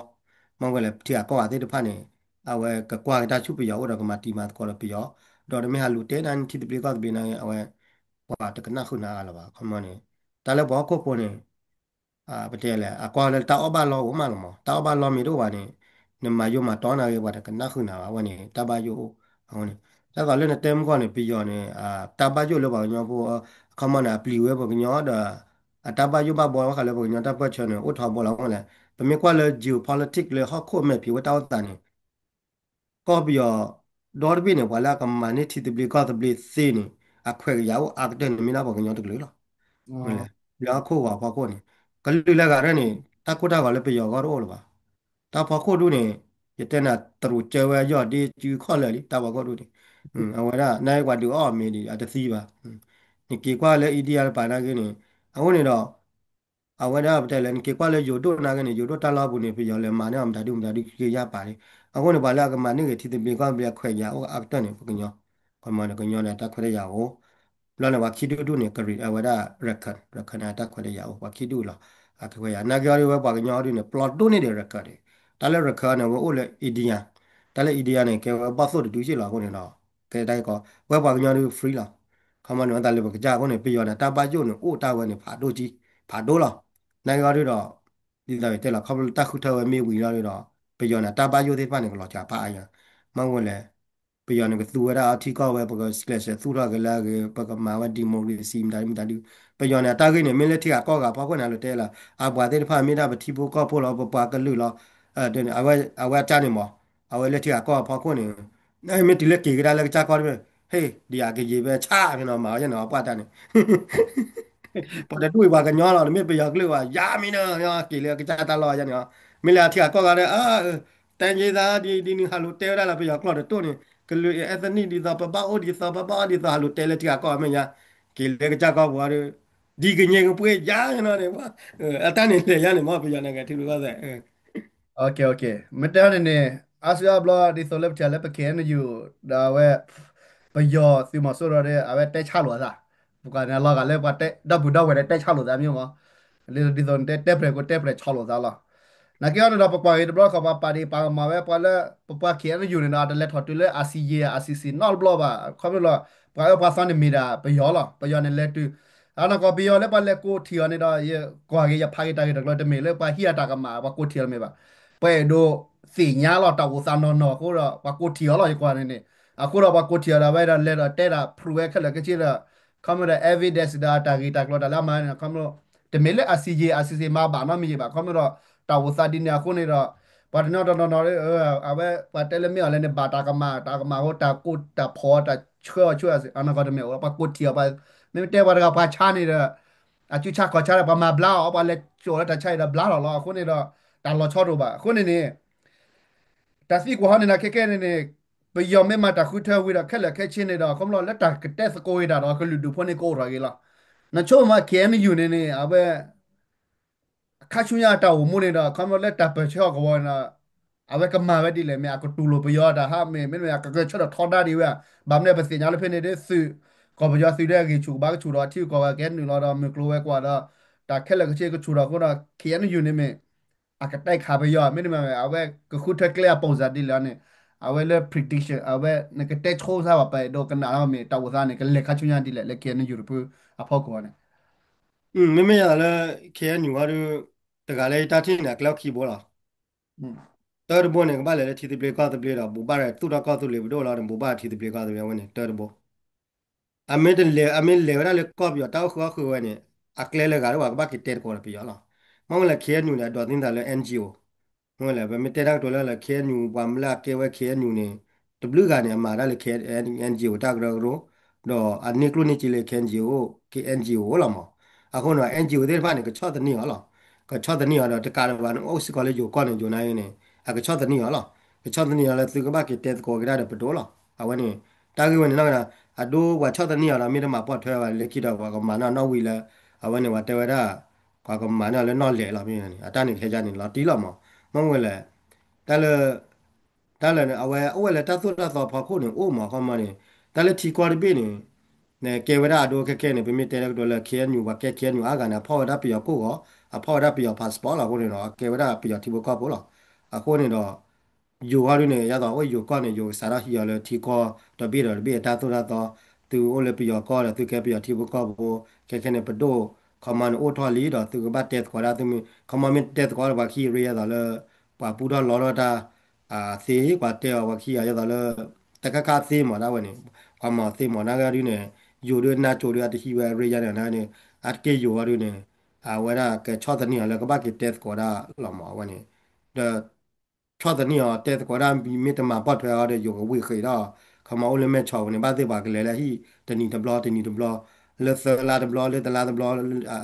မ့ၢ်ဝဲလၢထံဂၤကီၢ်ဂၤသ့ၣ်တဖၣ်န့ၣ် အဝဲကကွၢ်က့ၤတၢ်ဆူပယီၤအိၣ်ဒီးကမၤတံၤမၤသကိးဒီးပယီၤ ဒီးနမ့ၢ်ဟးလူၤတဲနၤန့ၣ် ထံသဘျ့ကီၢ်သဘျ့နၤန့ၣ် အဝဲ ပှၤတကနၣ်ဃုာ်နၤအါလၢၤဘၣ် ခီမီန့ၣ် တၢ်လၢပှၤဟီၣ်ခိၣ်ဖိန့ၣ် ပတဲလဲၣ် အကွၢ်လၢတၢ်အီၣ်ဘၣ်လီအိၣ်မးလီၤမး တၢ်အီၣ်ဘၣ်လီမ့ၢ်တအိၣ်ဘၣ်န့ၣ် နမၤယိၤမၤတီနၤဂ့ၤ ပှၤတကနၣ်ဃုာ်နၤဘၣ် အဝဲန့ၣ် တၢ်ဘၣ်ယိၣ်အိၣ် အဃိန့ၣ် တၢ်သိးလၢနတဲမုၢ်ဂီၢ်န့ၣ် ပယီၤန့ၣ် တၢ်ဘၣ်ယိၣ်လၢပှၤကညီဖိ ခီမီန့ၣ် အပျံၤဝဲပှၤကညီဒီး အတၢ်ဘၣ်ယိၣ်ဘၣ်ဘှီဘၣ်ဃးလၢပှၤကညီတၢ်ပၢၢ်ဆၢန့ၣ် အိၣ်ထီဘိလီၤ အဃိလဲၣ် ပမ့ၢ်ကွၢ်လၢ geopolitics လၢဟီၣ်ခိၣ်မဲာ်ဖံးဝဲတၢ်အိၣ်သးန့ၣ် ကီၢ်ပယီၤ ဒီတဘ့ၣ်န့ၣ် ပှၤလၢအကမၤန့ၢ်ထံသဘျ့ကီၢ်သဘျ့သ့န့ၣ် အခွဲးကယာ်အိၣ်အါကတၢၢ်န့ၣ် မ့ၢ်ဒၣ်ပှၤကညီတကလုာ်လီၤ. လၢဟီၣ်ခိၣ်ဂီၤဖီခိၣ်န့ၣ် ကလုာ်လၢအဂၤရဲၣ်န့ၣ် တၢ်ကိၢ်တၢ်ဂီၤလၢပယီၤဂီၢ်တအိၣ်လၢၤဘၣ်. တၢ်ဖီခိၣ်ဒူၣ်န့ၣ် ယတဲနၤ တရူးကၢဝဲအယီၢ်ဒ့စုခီၣ်လၢာ်လံ တၢ်ဖီခိၣ်ဒူၣ်န့ၣ် အဝဲဒၣ် နၢ်ဟဲပှၤဒုးအီၣ်မ့ၤဒံး အတသံဘၣ်. နက့ၤကွၢ်လၢ India တပၤနာ်က့န့ၣ် အဃိန့ၣ်ဒီး အဝဲဒၣ်ပတဲလဲၣ် နက့ၤကွၢ်လၢယိၤဒိၣ်နာ်က့န့ၣ် ယိၤဒိၣ်တၢ်လီၢ်ပူၤန့ၣ် ပယီၤလဲၤမၤန့ၢ်အီၤမတၤဒုမတၤဒုက့ၤယါပာ်လံ. အဃိန့ၣ် ပှၤလၢအကမၤန့ၢ်ဂ့ၤထံသဘျ့ကီၢ်သဘျ့အခွဲးယာ်အိၣ်အါကတၢၢ်န့ၣ် ပှၤကညီ ခီမီန့ၣ် ကညီန့ၣ် တၢ်ခွဲးတၢ်ယာ်အိၣ် ဘျီန့ၣ် ပှၤခံဒူၣ်ဒူၣ်န့ၣ် ကရံးအဝဲဒၣ် ရခၢၣ် ရခၢၣ်န့ၣ် တၢ်ခွဲးတၢ်ယာ်အိၣ် ပှၤခံဒူၣ်လီၤ. အကဲခွဲးယာ် နာ်က့အီၤဒ်ဝဲပှၤကညီအီၤဒ်န့ၣ် ပျီဒိၣ်န့ၢ်ဒံးရခၢၣ်န့ၣ် တၢ်လၢရခၢၣ်န့ၣ် ဝဲအိၣ်လၢ India တၢ်လၢ India န့ၣ် ကဲဝဲဘီၣ်သိၣ်တဒုစ့ၢ်လီၤ အဃိန့ၣ်ဒီး ကဲတၢ်ကီ ဝဲပှၤကညီဒ် free လီၤ. ခီမီန့ၣ် ဝဲသးလၢပကစၢ်အဃိန့ၣ် ပယီၤန့ၣ် တၢ်ဘၣ်ယိၣ်န့ၣ် အိၣ်တၢ်ဝဲန့ၣ် ဖးဒိၣ်ကံ ဖးဒိၣ်လီၤ. နာ်က့အီၤဒ်ဒီး ဒ်သိးယတဲလီၤ ခီဖျိလၢတၢ်ဃုထၢဝဲမ့ၢ်ဝံၤလီၤဒ်ဒီး ပယီၤန့ၣ် တၢ်ဘၣ်ယိၣ်သ့ၣ်တဖၣ်န့ၣ် ကလီၤစှၤဖးအါညါ မ့ၢ်ဝဲလဲၣ် ပယီၤန့ၣ် ကသူဝဲဒၣ်အထံကီၢ်ဝဲ ပကကျဲးစၢးသူၣ်ထီၣ်က့ၤလၢအဂ့ၤ ပကမၤဝဲ democracy မတၤဒုမတၤဒု ပယီၤန့ၣ် အတၢ်ဂ့ၢ်န့ၣ် မ့ၢ်လၢထံဂၤကီၢ်ဂၤဖီခိၣ်န့ၣ် လီၤတဲလီၤ အပှၤသ့ၣ်တဖၣ်မ့ၢ်ဒၣ်ပထံဖိကီၢ်ဖိလီၤ ပပှၤကလုာ်လီၤ အဝဲအတၢ်န့ၣ်မး အဝဲလၢထံဂၤကီၢ်ဂၤဖီခိၣ်န့ၣ် မ့ၢ်တုၤလၢက့ၤကဒါလၢကစၢ်ကီၢ်တဘ့ၣ် ဟ့ၣ် ဒ်အကယံာ်ဝဲဆၣ်ဖဲနီၤ မၤအီၤယဲန့ၣ် အပှၢ်တၢ်န့ၣ် ပှၤတဒူၣ်အံၤပှၤကညီလီၤ တမ့ၢ်ပယီၤကလုာ်ဘၣ် ယါမံၤနၢၤ က့ၤလၢကစၢ်တၢ်လီၢ်ယဲန့ၣ် မ့ၢ်လၢအထံဂၤကီၢ်ဂၤဒီး တဲယဲသး ဒ်နုၤဟးလိာ်တဲဝဲဒၣ်လၢပယီၤကျိာ်တတိၢ်န့ၣ် ကလုာ် ethnic ဒ်သိး ပဘၣ်အိၣ်ဒ်သိး ပဘၣ်အီၣ်ဒ်သိး ဟးလိာ်တဲလၢထံဂၤကီၢ်ဂၤမ့ၢ်ယါ က့ၤလၢကစၢ်ကီၢ်ပူၤဒီး ဒ်ကညဲၣ်ကပှ့ၤယါနီၤန့ၣ် အတၢ်န့ၣ်လဲၤယါန့ၣ်မ့ၢ် ပယီၤန့ၣ်ဂဲၤထံရူၢ်ကီၢ်သဲး မ့ၢ်တဲန့ၣ်န့ၣ် အါစုအါဘျီ ဒ်သိးလၢပထံၣ်လၢပ K N U ဒီးအဝဲ ပယီၤသုးမီၤစိရိၤဒီး အဝဲတဲဆါလိာ်အသး ပကွၢ်န့ၣ်လီၤဂာ်လၢပှၤတဲ ဒီပုၢ်ဒီဝဲၢ်ဒီးတဲဆါလိာ်သးမ့ၢ်မး ဒ်သိး ဒ်သိးတဲ တဲပျဲၢ်ကိတဲပျဲၢ်ဆီလိာ်သးလီၤ. နာ်က့အီၤန့ၣ်ဒီး ပကွၢ်ဂ့ၤတဘျီဃီ ပှၤပာ်ဒ့ၣ်ပာ်ကမၣ်ဝဲ ပှၤလၢ ပပှၤ K N U န့ၣ်ဒီး အတလဲၤထီၣ်တုၤလၢ R C G R C C နီတဘျီဘၣ် ခီဖျိလီၤ ပှၤအၢပှၤသီန့ၣ်မ့ၢ်ဒၣ်ပယီၤလီၤ ပယီၤန့ၣ်လဲၤတုၤ အနီၢ်ကီၢ်ပယီၤလၢပှၤလဲၤကိးထံၣ်အီၤန့ၣ်ဒီး ယကွၢ်က့ၤယဖးက့ၤတၢ်ဂ့ၢ်တၢ်ကျိၤ တမ့ၢ်လၢပှၤဟံးအတၢ်ကမၣ် ပှၤကိးထံၣ်အီၤတမ့ၢ်ဘၣ် ပှၤအဲၣ်ဒိးသ့ၣ်ညါလီၤ တၢ်အိၣ်သးနီၢ်နီၢ်အဃိဒီး ပှၤကိးထံၣ်အီၤလီၤ ယကွၢ်န့ၣ်န့ၣ် အဃိဒီးပှၤကိးထံၣ်အီၤဒီး အဝဲဒီးလဲၤဒီးတဲဒၣ် prove ဝဲခဲလၢာ်ခဲဆ့ဒီး ခီမ့ၢ်ဒီး evidence ဒီးတၢ်ဂ့ၢ်တၢ်ကျိၤတၢ်လၢအမၤန့ၣ် ခီမ့ၢ် တမ့ၢ်လၢ R C G R C C မၤဘၣ်နီတမံၤဘၣ် ခီမ့ၢ်ဒီး တၢ်အိၣ်သးဒ်န့ၣ်အဃိန့ၣ်ဒီး ပှၤတနီၤတနီၤနီၤ အဝဲပှၤတဲလၢမ့ၢ်အီၤလဲၣ်န့ၣ် ဘၣ်တၢ်ကမၣ် တၢ်ကမၣ်အဃိ တၢ်ကိးတၢ်ဖီၣ်တၢ်ဆှၢအီၤဆှၢ အနီၢ်ကီၢ်တမ့ၢ် ပှၤကိးထံၣ်အီၤ မ့မ့ၢ်တဲပှၤတဂၤပှၤဆါန့ၣ်ဒီး အစုဆါခီၣ်ဆါဒီး ပှၤမၤဘျါအီၤ ပှၤလဲၤစိာ်လၢတၢ်ဆါအံၤဒီးဘျါလီၤလီၤ အဃိန့ၣ်ဒီး တၢ်လီၤဆီတအိၣ်ဘၣ်. အဃိန့ၣ်န့ၣ် တၢ်သံကွၢ်ဟီန့ၣ်ဒီး ခဲကဲန့ၣ်န့ၣ် ပယီၤမ့ၢ်မၤတၢ်ဃုထၢဝံၤဒီး ခဲလၢာ်ခဲဆ့န့ၣ်ဒီး ခီဖျိလၢတၢ်ကတဲသကိးဝံၤတၢ်ဒီး ကလုာ်ဒူၣ်ဖိန့ၣ်ကအိၣ်ထီၣ်က့ၤလီၤ. နဆိကမိၣ် K N U န့ၣ်န့ၣ် အဝဲ ခါဆူညါအတၢ်အိၣ်မူန့ၣ်ဒီး ခီဖျိလၢတၢ်ပၢၢ်ဆၢအီၤကဝီၤန့ၣ်ဒီး အဝဲကမၤဝဲဒ်လဲၣ်, မ့ၢ်အကတူၢ်လိာ်ပယီၤတၢ်ဟးမ့ၢ် မ့တမ့ၢ် အကဂဲၤဆၢထၢၣ်ထီဒါဒံးဝဲဧါ. ဘၣ်မနုၤပသ့ၣ်ညါလၢဖဲန့ၣ်ဒ်သုး ကီၢ်ပယီၤသုးဒီးအဂံၢ်ဆူၣ်ကဘၣ်ကဆူၣ်ဒီး အထံကီၢ်ဝဲကဟဲနုာ်လီၤဒီး မုၢ်ကျိၤဝဲၤကွာ်ဒီး တၢ်ခဲလၢာ်ခဲဆ့ကဆူၣ်ထီၣ်အဃိဒီး K N U န့ၣ်မ့ၢ် အကတဲခးပယီၤ မ့တမ့ၢ် အဝဲကဃုထၢကျဲအပုံစံဒ်လဲၣ်န့ၣ် အဝဲလၢ prediction အဝဲနကတဲဆိစါဘၣ် ပဒိကနၣ်လီၤမ့ၢ် တၢ်အိၣ်သးန့ၣ် ကလဲၤခါဆူညါဒ်လဲၣ်လၢ K N U တဖုအဖီခိၣ်န့ၣ် မ့မ့ၢ်ယသးလၢ K N U ဝဲဒၣ် တဂၤလၢယတၢ်ထံၣ်န့ၣ် အကျဲအိၣ်ခံဘိလီၤ. တၢတဘိန့ၣ် ကဘၣ်လဲၤလၢထံသဘျ့ကီၢ်သဘျ့ဒီး ဘူးဘၣ်ဒီးသူၣ်ထီၣ်ကီၢ်သူလ့ၤပဒိၣ်လီၤန့ၣ် ဘူးဘၣ်ထံသဘျ့ကီၢ်သဘျ့ဝဲန့ၣ် တၢတဘိ အမ့ၢ်တလဲၤ အမ့ၢ်လဲၤဝဲဒၣ်လၢကီၢ်ပယီၤတၢ်အိၣ်ဃုာ်အီၣ်ဃုာ်ဝဲန့ၣ် အကျဲလၢဂၤဒ်ဝဲကဘၣ်က့ၤတဲသကိးဒီးပယီၤလီၤ. မ့ၢ်ဝဲလၢ K N U န့ၣ် အဒိးသန့ၤသးလၢ N G O မ့ၢ်ဝဲလၢ ပမ့ၢ်တဲတၢ်ကတိၤလၢလၢ K N U ပှၤမ့ၢ်လၢအကဲဝဲ K N U န့ၣ် တဘျုးဂၤန့ၣ် အမၤတၢ်လၢ N G O တၢ်ကရၢကရိ ဒီးအန့ၢ်ကျိၣ်န့ၢ်စ့လၢ K N G O K N G O လီၤမး. အဃိန့ၣ် N G O သ့ၣ်တဖၣ်န့ၣ် ကဆီၣ်သနံးအီၤလီၤ. ကဆီၣ်သနံးအီၤဒီးတကးဒံးဘၣ်န့ၣ် အိၣ်စ့ၢ်ကီးလၢယိၤကီၢ်န့ၣ် ယိၤနာ်က့န့ၣ် အကဆီၣ်သနံးအီၤလီၤ. ကဆီၣ်သနံးအီၤလၢသုကဘၣ်က့ၤတဲသကိးက့ၤတၢ်ဒီးပဒိၣ်လီၤ. အဝဲန့ၣ် တၢ်ဂ့ၢ်ဝဲန့ၣ်နီၢ်ကီၢ် အဒိပှၤဆီၣ်သနံးအီၤဒီး မ့ၢ်တမၤပိာ်ထွဲဘၣ်လၢခံဒီး ပှၤကမၤန့ၢ်နီၣ်ဝံၤလၢ အဝဲန့ၣ် ပှၤတဲဝဲဒၣ် ပှၤကမၤန့ၢ်လၢနီၣ်လဲၢ်လီၤ. မ့ၢ်န့ၣ် အတၢ်န့ၣ်ခဲကနံၣ်လီၤတံၢ်လီၤမး. မ့ၢ်ဝဲလၢ တၢ်လၢ တၢ်လၢအဝဲအိၣ်ဝဲလၢတၢ်သိၣ်တၢ်သီဖီခိၣ်န့ၣ် အိၣ်မး ခီမီန့ၣ် တၢ်လၢထံကီၢ်တဘ့ၣ်န့ၣ် ကဲဝဲဒၣ်အဒိခဲကဲန့ၣ် ပမ့ၢ်တဲတၢ်ကတိၤလၢ K N U ပှၤကဲ K N U အါဂၤန့ၣ် အဖီၣ်ဝဲဒၣ်ပယီၤကိၢ်ဂီၤ အဖီၣ်ဝဲဒၣ်ပယီၤ passport လီၤ. အဃိန့ၣ်ဒီး အကဲဝဲဒၣ်ပယီၤထံဖိကီၢ်ဖိလီၤ. အဃိန့ၣ်ဒီး ယိၤအီၤဒုန့ၣ် ယသးအိၣ်ယိၤကီၢ်န့ၣ် ယိၤကစးထီၣ်ဟံးအီၤလၢထံကီၢ်တဘ့ၣ်ဒီးတဘ့ၣ်အတၢ်သိၣ်တၢ်သီ, သုအိၣ်လၢပယီၤကီၢ်ဒီးသုကဲပယီၤထံဖိကီၢ်ဖိ, ခဲခဲန့ၣ် ပဒိၣ် ခီမီန့ၣ်အိၣ်ထီၣ်လံဒီး သုကဘၣ်တဲသကိးဒၣ်သုမ့ၢ် ခီမီမ့ၢ်တဲသကိးဒီးပှၤခံအရ့ ယသးလၢ ပှၤပူထီၣ်လီထီၣ်တၢ် သ့ ပှၤတဲအီၤပှၤခံဂၤ ယသးလၢ တခါခါသ့မးဒၣ်ဝဲန့ၣ်, ပှၤမၤသ့မးနာ်က့ဒုန့ၣ် ယိၤဒုးနၢ်ကၠိဒုးအတဟံးဝဲအရ့ယါန့ၣ်နာ်က့န့ၣ် အတက့ၢ်ယိၤအီၤဒုန့ၣ် အဝဲဒၣ်ကဆီၣ်သနံးအီၤလၢကဘၣ်က့ၤတဲသကိးဒၣ်လီၤမး အဝဲန့ၣ်, ဒီး ဆီၣ်သနံးအီၤတဲသကိးဒၣ် မ့ၢ်တမၤပိာ်ထွဲအီၤဒီး ယိၤကဝံၤဃ့ၢ်ဒီး ခီမီအိၣ်လၢမဲၢ်ဆီးဝဲန့ၣ် ဘၣ်သ့ၣ်ပှၤကလဲၤလၢဟံၣ်တနံၤတဘျီ တနံၤတဘျီ, လၢသၢလါတဘျီ လၢတလါတဘျီ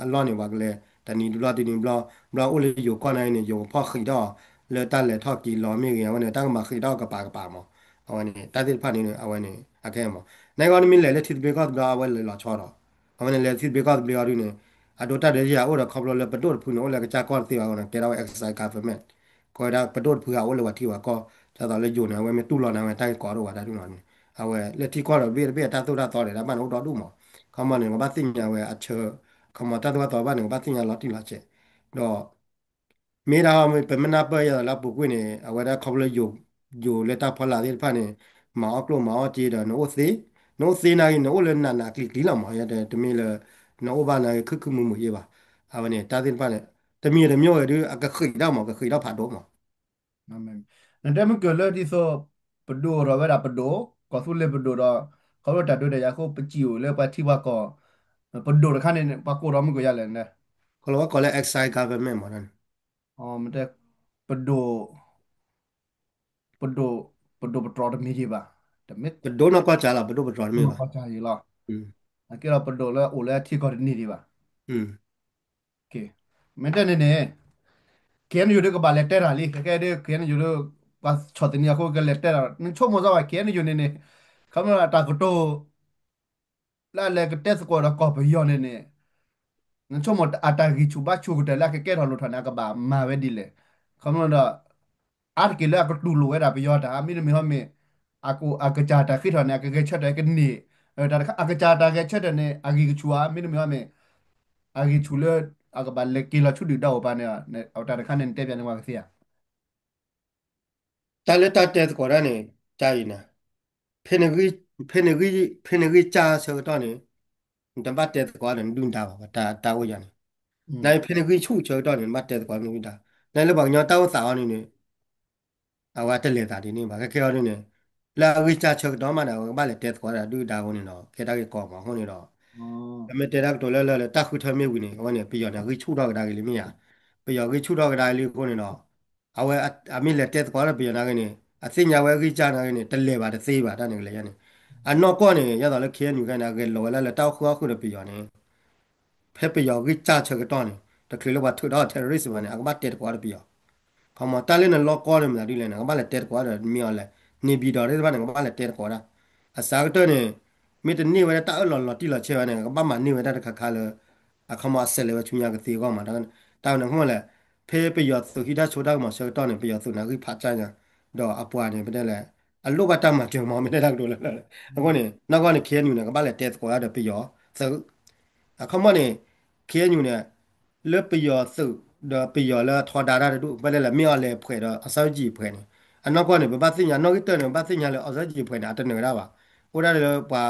အလီၢ်န့ၣ် ပှၤကလဲၤ တနံၤတဘျီ တနံၤတဘျီ, ဘျီအိၣ်လၢယိၤကီၢ်နာ်က့န့ၣ် ယိၤကဖီၣ်ဃ့ၢ်ဒီး လၢတၢ်လဲၤထီၣ်က့ၤလီၤမ့ၢ်ဂ့ၤ အဝဲန့ၣ် တၢ်ကမၤဃ့ၢ်ဒီးကပၤကပၤမး, အဝဲန့ၣ် တၢ်သ့ၣ်တဖၣ်န့ၣ် အဝဲန့ၣ် အခဲမး, နကီန့ၣ်မ့ၢ်လဲၤလၢထံသဘျ့ကီၢ်သဘျီ အဝဲလဲၤလီၤဆီဒီး အဝဲန့ၣ်လဲၤထံသဘျ့ကီၢ်သဘျ့အီၤဒုန့ၣ် အဒိတၢ်ဒုးယၤအိၣ်ဒီးခီဖျိလၢပဒိၣ်တဖုန့ၣ် အိၣ်လၢကစၢ်ကီၢ်တသ့ဘၣ်အဃိန့ၣ် ကဲထီၣ်ဝဲ exile government, ကီးဝဲဒၣ်ပဒိၣ်တဖုဟးအိၣ်လၢပှၤထံပှၤကီၢ်, ဒ်သိးလၢယိၤန့ၣ် အဝဲမ့ၢ်တူၢ်လိာ်န့ၢ်ဝဲတၢ်ဂ့ၢ်ကီတအိၣ်ဘၣ်တၢ်ဒုးနီၢ်န့ၣ်, အဝဲလၢထံကီၢ်ဒီးတဘ့ၣ်တဘ့ၣ်အတၢ်သိၣ်တၢ်သီန့ၣ် တၢ်ဘၣ်န့ၣ်အိၣ်ဒီဒူၣ်မး, ခီမီန့ၣ် ကဘၣ်သ့ၣ်ညါဝဲအဆၢ, ခီမီတၢ်သိၣ်တၢ်သီဘၣ်န့ၣ် ကဘၣ်သ့ၣ်ညါလီၤတံၢ်လီၤဆဲး, ဒီး မ့ၢ်ဒၣ်ပမ့ၢ်နၢ်ပၢၢ်ယၤလၢအပူၤကွံာ်န့ၣ် အဝဲဒၣ်ခီဖျိလၢယိၤလၢတၢ်ဖီလာ်သ့ၣ်တဖၣ်န့ၣ် မၤအီၣ်ကျိၣ်မၤအီၣ်စ့ဒီး နအိၣ်သ့, နအိၣ်သ့နာ်က့ နအိၣ်လၢနးနးကျံၤကျံၤလီၤမး, တမ့ၢ်လၢ နအိၣ်ဘၣ်နာ်က့ ခုၣ်ခုၣ်မုာ်မုာ်ယ့ဘၣ်, အဝဲန့ၣ် တၢ်သ့ၣ်တဖၣ်န့ၣ် တမံၤတမံၤဝဲဒုး အကဃ့ၢ်ဒၣ်မး ကဃ့ၢ်ဒၣ်ဖးဒိၣ်မး နတဲမုၢ်ကၢၤလၢဒ်သိး ပဒိၣ်အိၣ်ထီၣ်ဝဲဒၣ်ပဒိၣ်, ကီၢ်သူလ့ၤပဒိၣ်ဒီး ခီဖျိတၢ်ဒုးတၢ်ယၤအဃိ ပစံၣ်အိၣ်လၢပှၤထံပှၤကီၢ်, ပဒိၣ်တခါန့ၣ် ပှၤကိးထီၣ်မုၢ်ကၢၤယၤလဲၣ်န့ၣ်, ကီးလီၤဝဲကိးလၢ exile government မးန့ၣ်, မ့ၢ်တဲ ပဒိၣ် ပဒိၣ် ပဒိၣ်ပတြီတမ့ၢ်ဒံးဘၣ်, တမ့ၢ် ပဒိၣ်နီၢ်ကီၢ်စၢ်လီၤ ပဒိၣ်ပတြီတမ့ၢ်ဘၣ်, နီၢ်ကီၢ်စၢ်ယံၤလီၤ, အကဲဒီးပဒိၣ်လၢအိၣ်လၢအထံကီၢ်တန့ၢ်ဒံးဘၣ် မ့ၢ်တဲန့ၣ်န့ၣ် K N U ဒုးကဘၣ်လဲၤတဲတၢ်လံ ခဲကဲဒုး K N U ဒုး ပှၤဆီၣ်သနံးအဃိကလဲၤတဲတၢ် နဆိကမိၣ်စ့ၢ်ဝဲ K N U န့ၣ်န့ၣ် ခီဖျိအတၢ်ကတိၤ လၢအလဲၤကတဲသကိးဒီးကီၢ်ပယီၤန့ၣ်န့ၣ် နဆိကမိၣ်အတၢ်ဂံၢ်ဆူၣ်ဘါဆူၣ်ကတၢၢ်လၢအကကဲထီၣ်လိၣ်ထီၣ်န့ၣ် အကဘၣ်မၤဝဲဒ်လဲၣ်, ခီဖျိဒီး အါတက့ၢ်လၢအကတူၢ်လိာ်ဝဲဒၣ်ပယီၤတၢ် မ့တမ့ၢ်ဟီမ့ၢ် အကစၢ်တၢ်ဃ့ထီၣ်န့ၣ် အကဂဲၤဆၢထၢၣ်ကန့ၢ်, တၢ်တခါ အကစၢ်တၢ်ဂဲၤဆၢထၢၣ်န့ၣ် အဂံၢ်ကဆူၣ်ဧါ မ့တမ့ၢ်ဟီမ့ၢ် အဂံၢ်ဆူၣ်လၢ အကဘၣ်လဲၤက့ၤလီၤဆူဒုၣ်ဒါအိၣ်ပၤန့ၣ် တၢ်တခါန့ၣ် နတဲပျးန့ၢ်ဝဲကသ့ဧါ တၢ်လၢတၢ်တဲသကိးတၢ်န့ၣ် ကါအံၤန့ၣ် ဖဲနဂံၢ် ဖဲနဂံၢ် ဖဲနဂံၢ်စၢ်ဆၢကတီၢ်န့ၣ် နတဘၣ်တဲသကိးဒီးနဒုၣ်ဒါဘၣ် တၢ်အိၣ်ယၤန့ၣ်, နဖဲနဂံၢ်ဆူၣ်ဆၢကတီၢ်န့ၣ် နဘၣ်တဲသကိးနဒုၣ်ဒါ, နလၢပှၤကညီတၢ်အိၣ်သးအီၤန့ၣ်န့ၣ် အဝဲတလဲၤသးဒ်န့ၣ်ဘၣ် ခဲခဲအီၤဒ်န့ၣ်, လၢအဂံၢ်စၢ်ဆၢကတီၢ်မးဒီး အဝဲကဘၣ်လဲၤတဲသကိးဒီးဒုၣ်ဒါအဃိန့ၣ်ဒီး ကဲတၢ်ဂ့ၢ်ကီမးအဃိန့ၣ်ဒီး ပမ့ၢ်တဲတၢ်ကတိၤလၢလၢလၢတၢ်ဃုထၢမ့ၢ်ဝံၤန့ၣ် အဝဲန့ၣ် ပယီၤန့ၣ် အဂံၢ်ဆူၣ်ထီၣ်ကဒါက့ၤလံမ့ၢ်ဧါ, ပယီၤဂံၢ်ဆူၣ်ထီၣ်ကဒါက့ၤလံအဃိန့ၣ်ဒီး အဝဲအမ့ၢ်လဲၤတဲသကိးဒီးပယီၤနာ်က့န့ၣ် အသ့ၣ်ညါဝဲအဂံၢ်စၢ်နာ်က့န့ၣ် တလဲၤဘၣ်တသ့ဘၣ်တၢ်န့ၣ်ကလဲၤယါန့ၣ်, အနီၢ်ကီၢ်န့ၣ် ယသးလၢ K N U ခဲန့ၣ် အဂဲၤလိာ်ဝဲလၢလၢတၢ်အိၣ်ဃုာ်အီၣ်ဃုာ်ဒီးပယီၤန့ၣ် ဖဲပယီၤဂံၢ်စၢ်ဆၢကတီၢ်န့ၣ် တချုးလၢပှၤထုးထီၣ် terrorist ဘၣ်န့ၣ် အကဘၣ်တဲသကိးဒီးပယီၤ, ခီမီ တၢ်လၢနလီၢ်ကီၢ်န့ၣ်မနုၤဒ်လဲၣ်န့ၣ် ကဘၣ်လဲၤတဲသကိးဒီးမ့ၢ်အီၤလဲၣ်, န့ၣ်ဘံၣ်ဒီးသ့ၣ်တဖၣ်န့ၣ် ကဘၣ်လဲၤတဲသကိးဒၣ်, အစှၤကတၢၢ်န့ၣ် မ့ၢ်တန့ၢ်ဝဲဒၣ်တၢ်အၢၣ်လီၤလီၤတံၢ်လီၤဆဲးဝဲန့ၣ် ကဘၣ်မၤန့ၢ်ဝဲဒၣ်တခါခါလၢ အခီမီအစဲးလဲၤဝဲဆူညါကသ့အဂီၢ်မး, တၢ်ဝဲန့ၣ်အဃိလဲၣ်, ဖဲပယီၤသုးဟံးတၢ်ဆိတၢ်ကမီၤဆၢကတီၢ်န့ၣ် ပယီၤသုးန့ၣ်ဂံၢ်ဖးစၢ်ညါ, ဒီးအပှၤန့ၣ် ပတဲလဲၣ်, အလိၣ်ဘၣ်တၢ်မၤစၢၤမး မ့ၢ်တဲတၢ်ကတိၤလၢလၢ, အဃိန့ၣ် နီၢ်ကီၢ်န့ၣ် ခ့ၣ်အဲၣ်ယူၣ်န့ၣ် ကဘၣ်လဲၤတဲသကိးဒၣ်ဒီးပယီၤသုး အခီမီန့ၣ် ခ့ၣ်အဲၣ်ယူၣ်န့ၣ် လၢပယီၤသုး ဒီးပယီၤလၢအထီဒါတၢ်တဒူၣ် ပတဲလဲၣ် မ့ၢ်အီၤလဲၤဖှဲးဒီးအီစၢ်ယံၣ်ဖှဲးန့ၣ်, အနီၢ်ကီၢ်န့ၣ် ပဘၣ်သ့ၣ်ညါ နီၢ်ဂံၢ်တၢၢ်န့ၣ် ပဘၣ်သ့ၣ်ညါလၢအီစၢ်ယံၣ်ဖှဲးန့ၣ် အတနၢၤဒၣ်ဘၣ်, အိၣ်ဒၣ်လၢပှၤ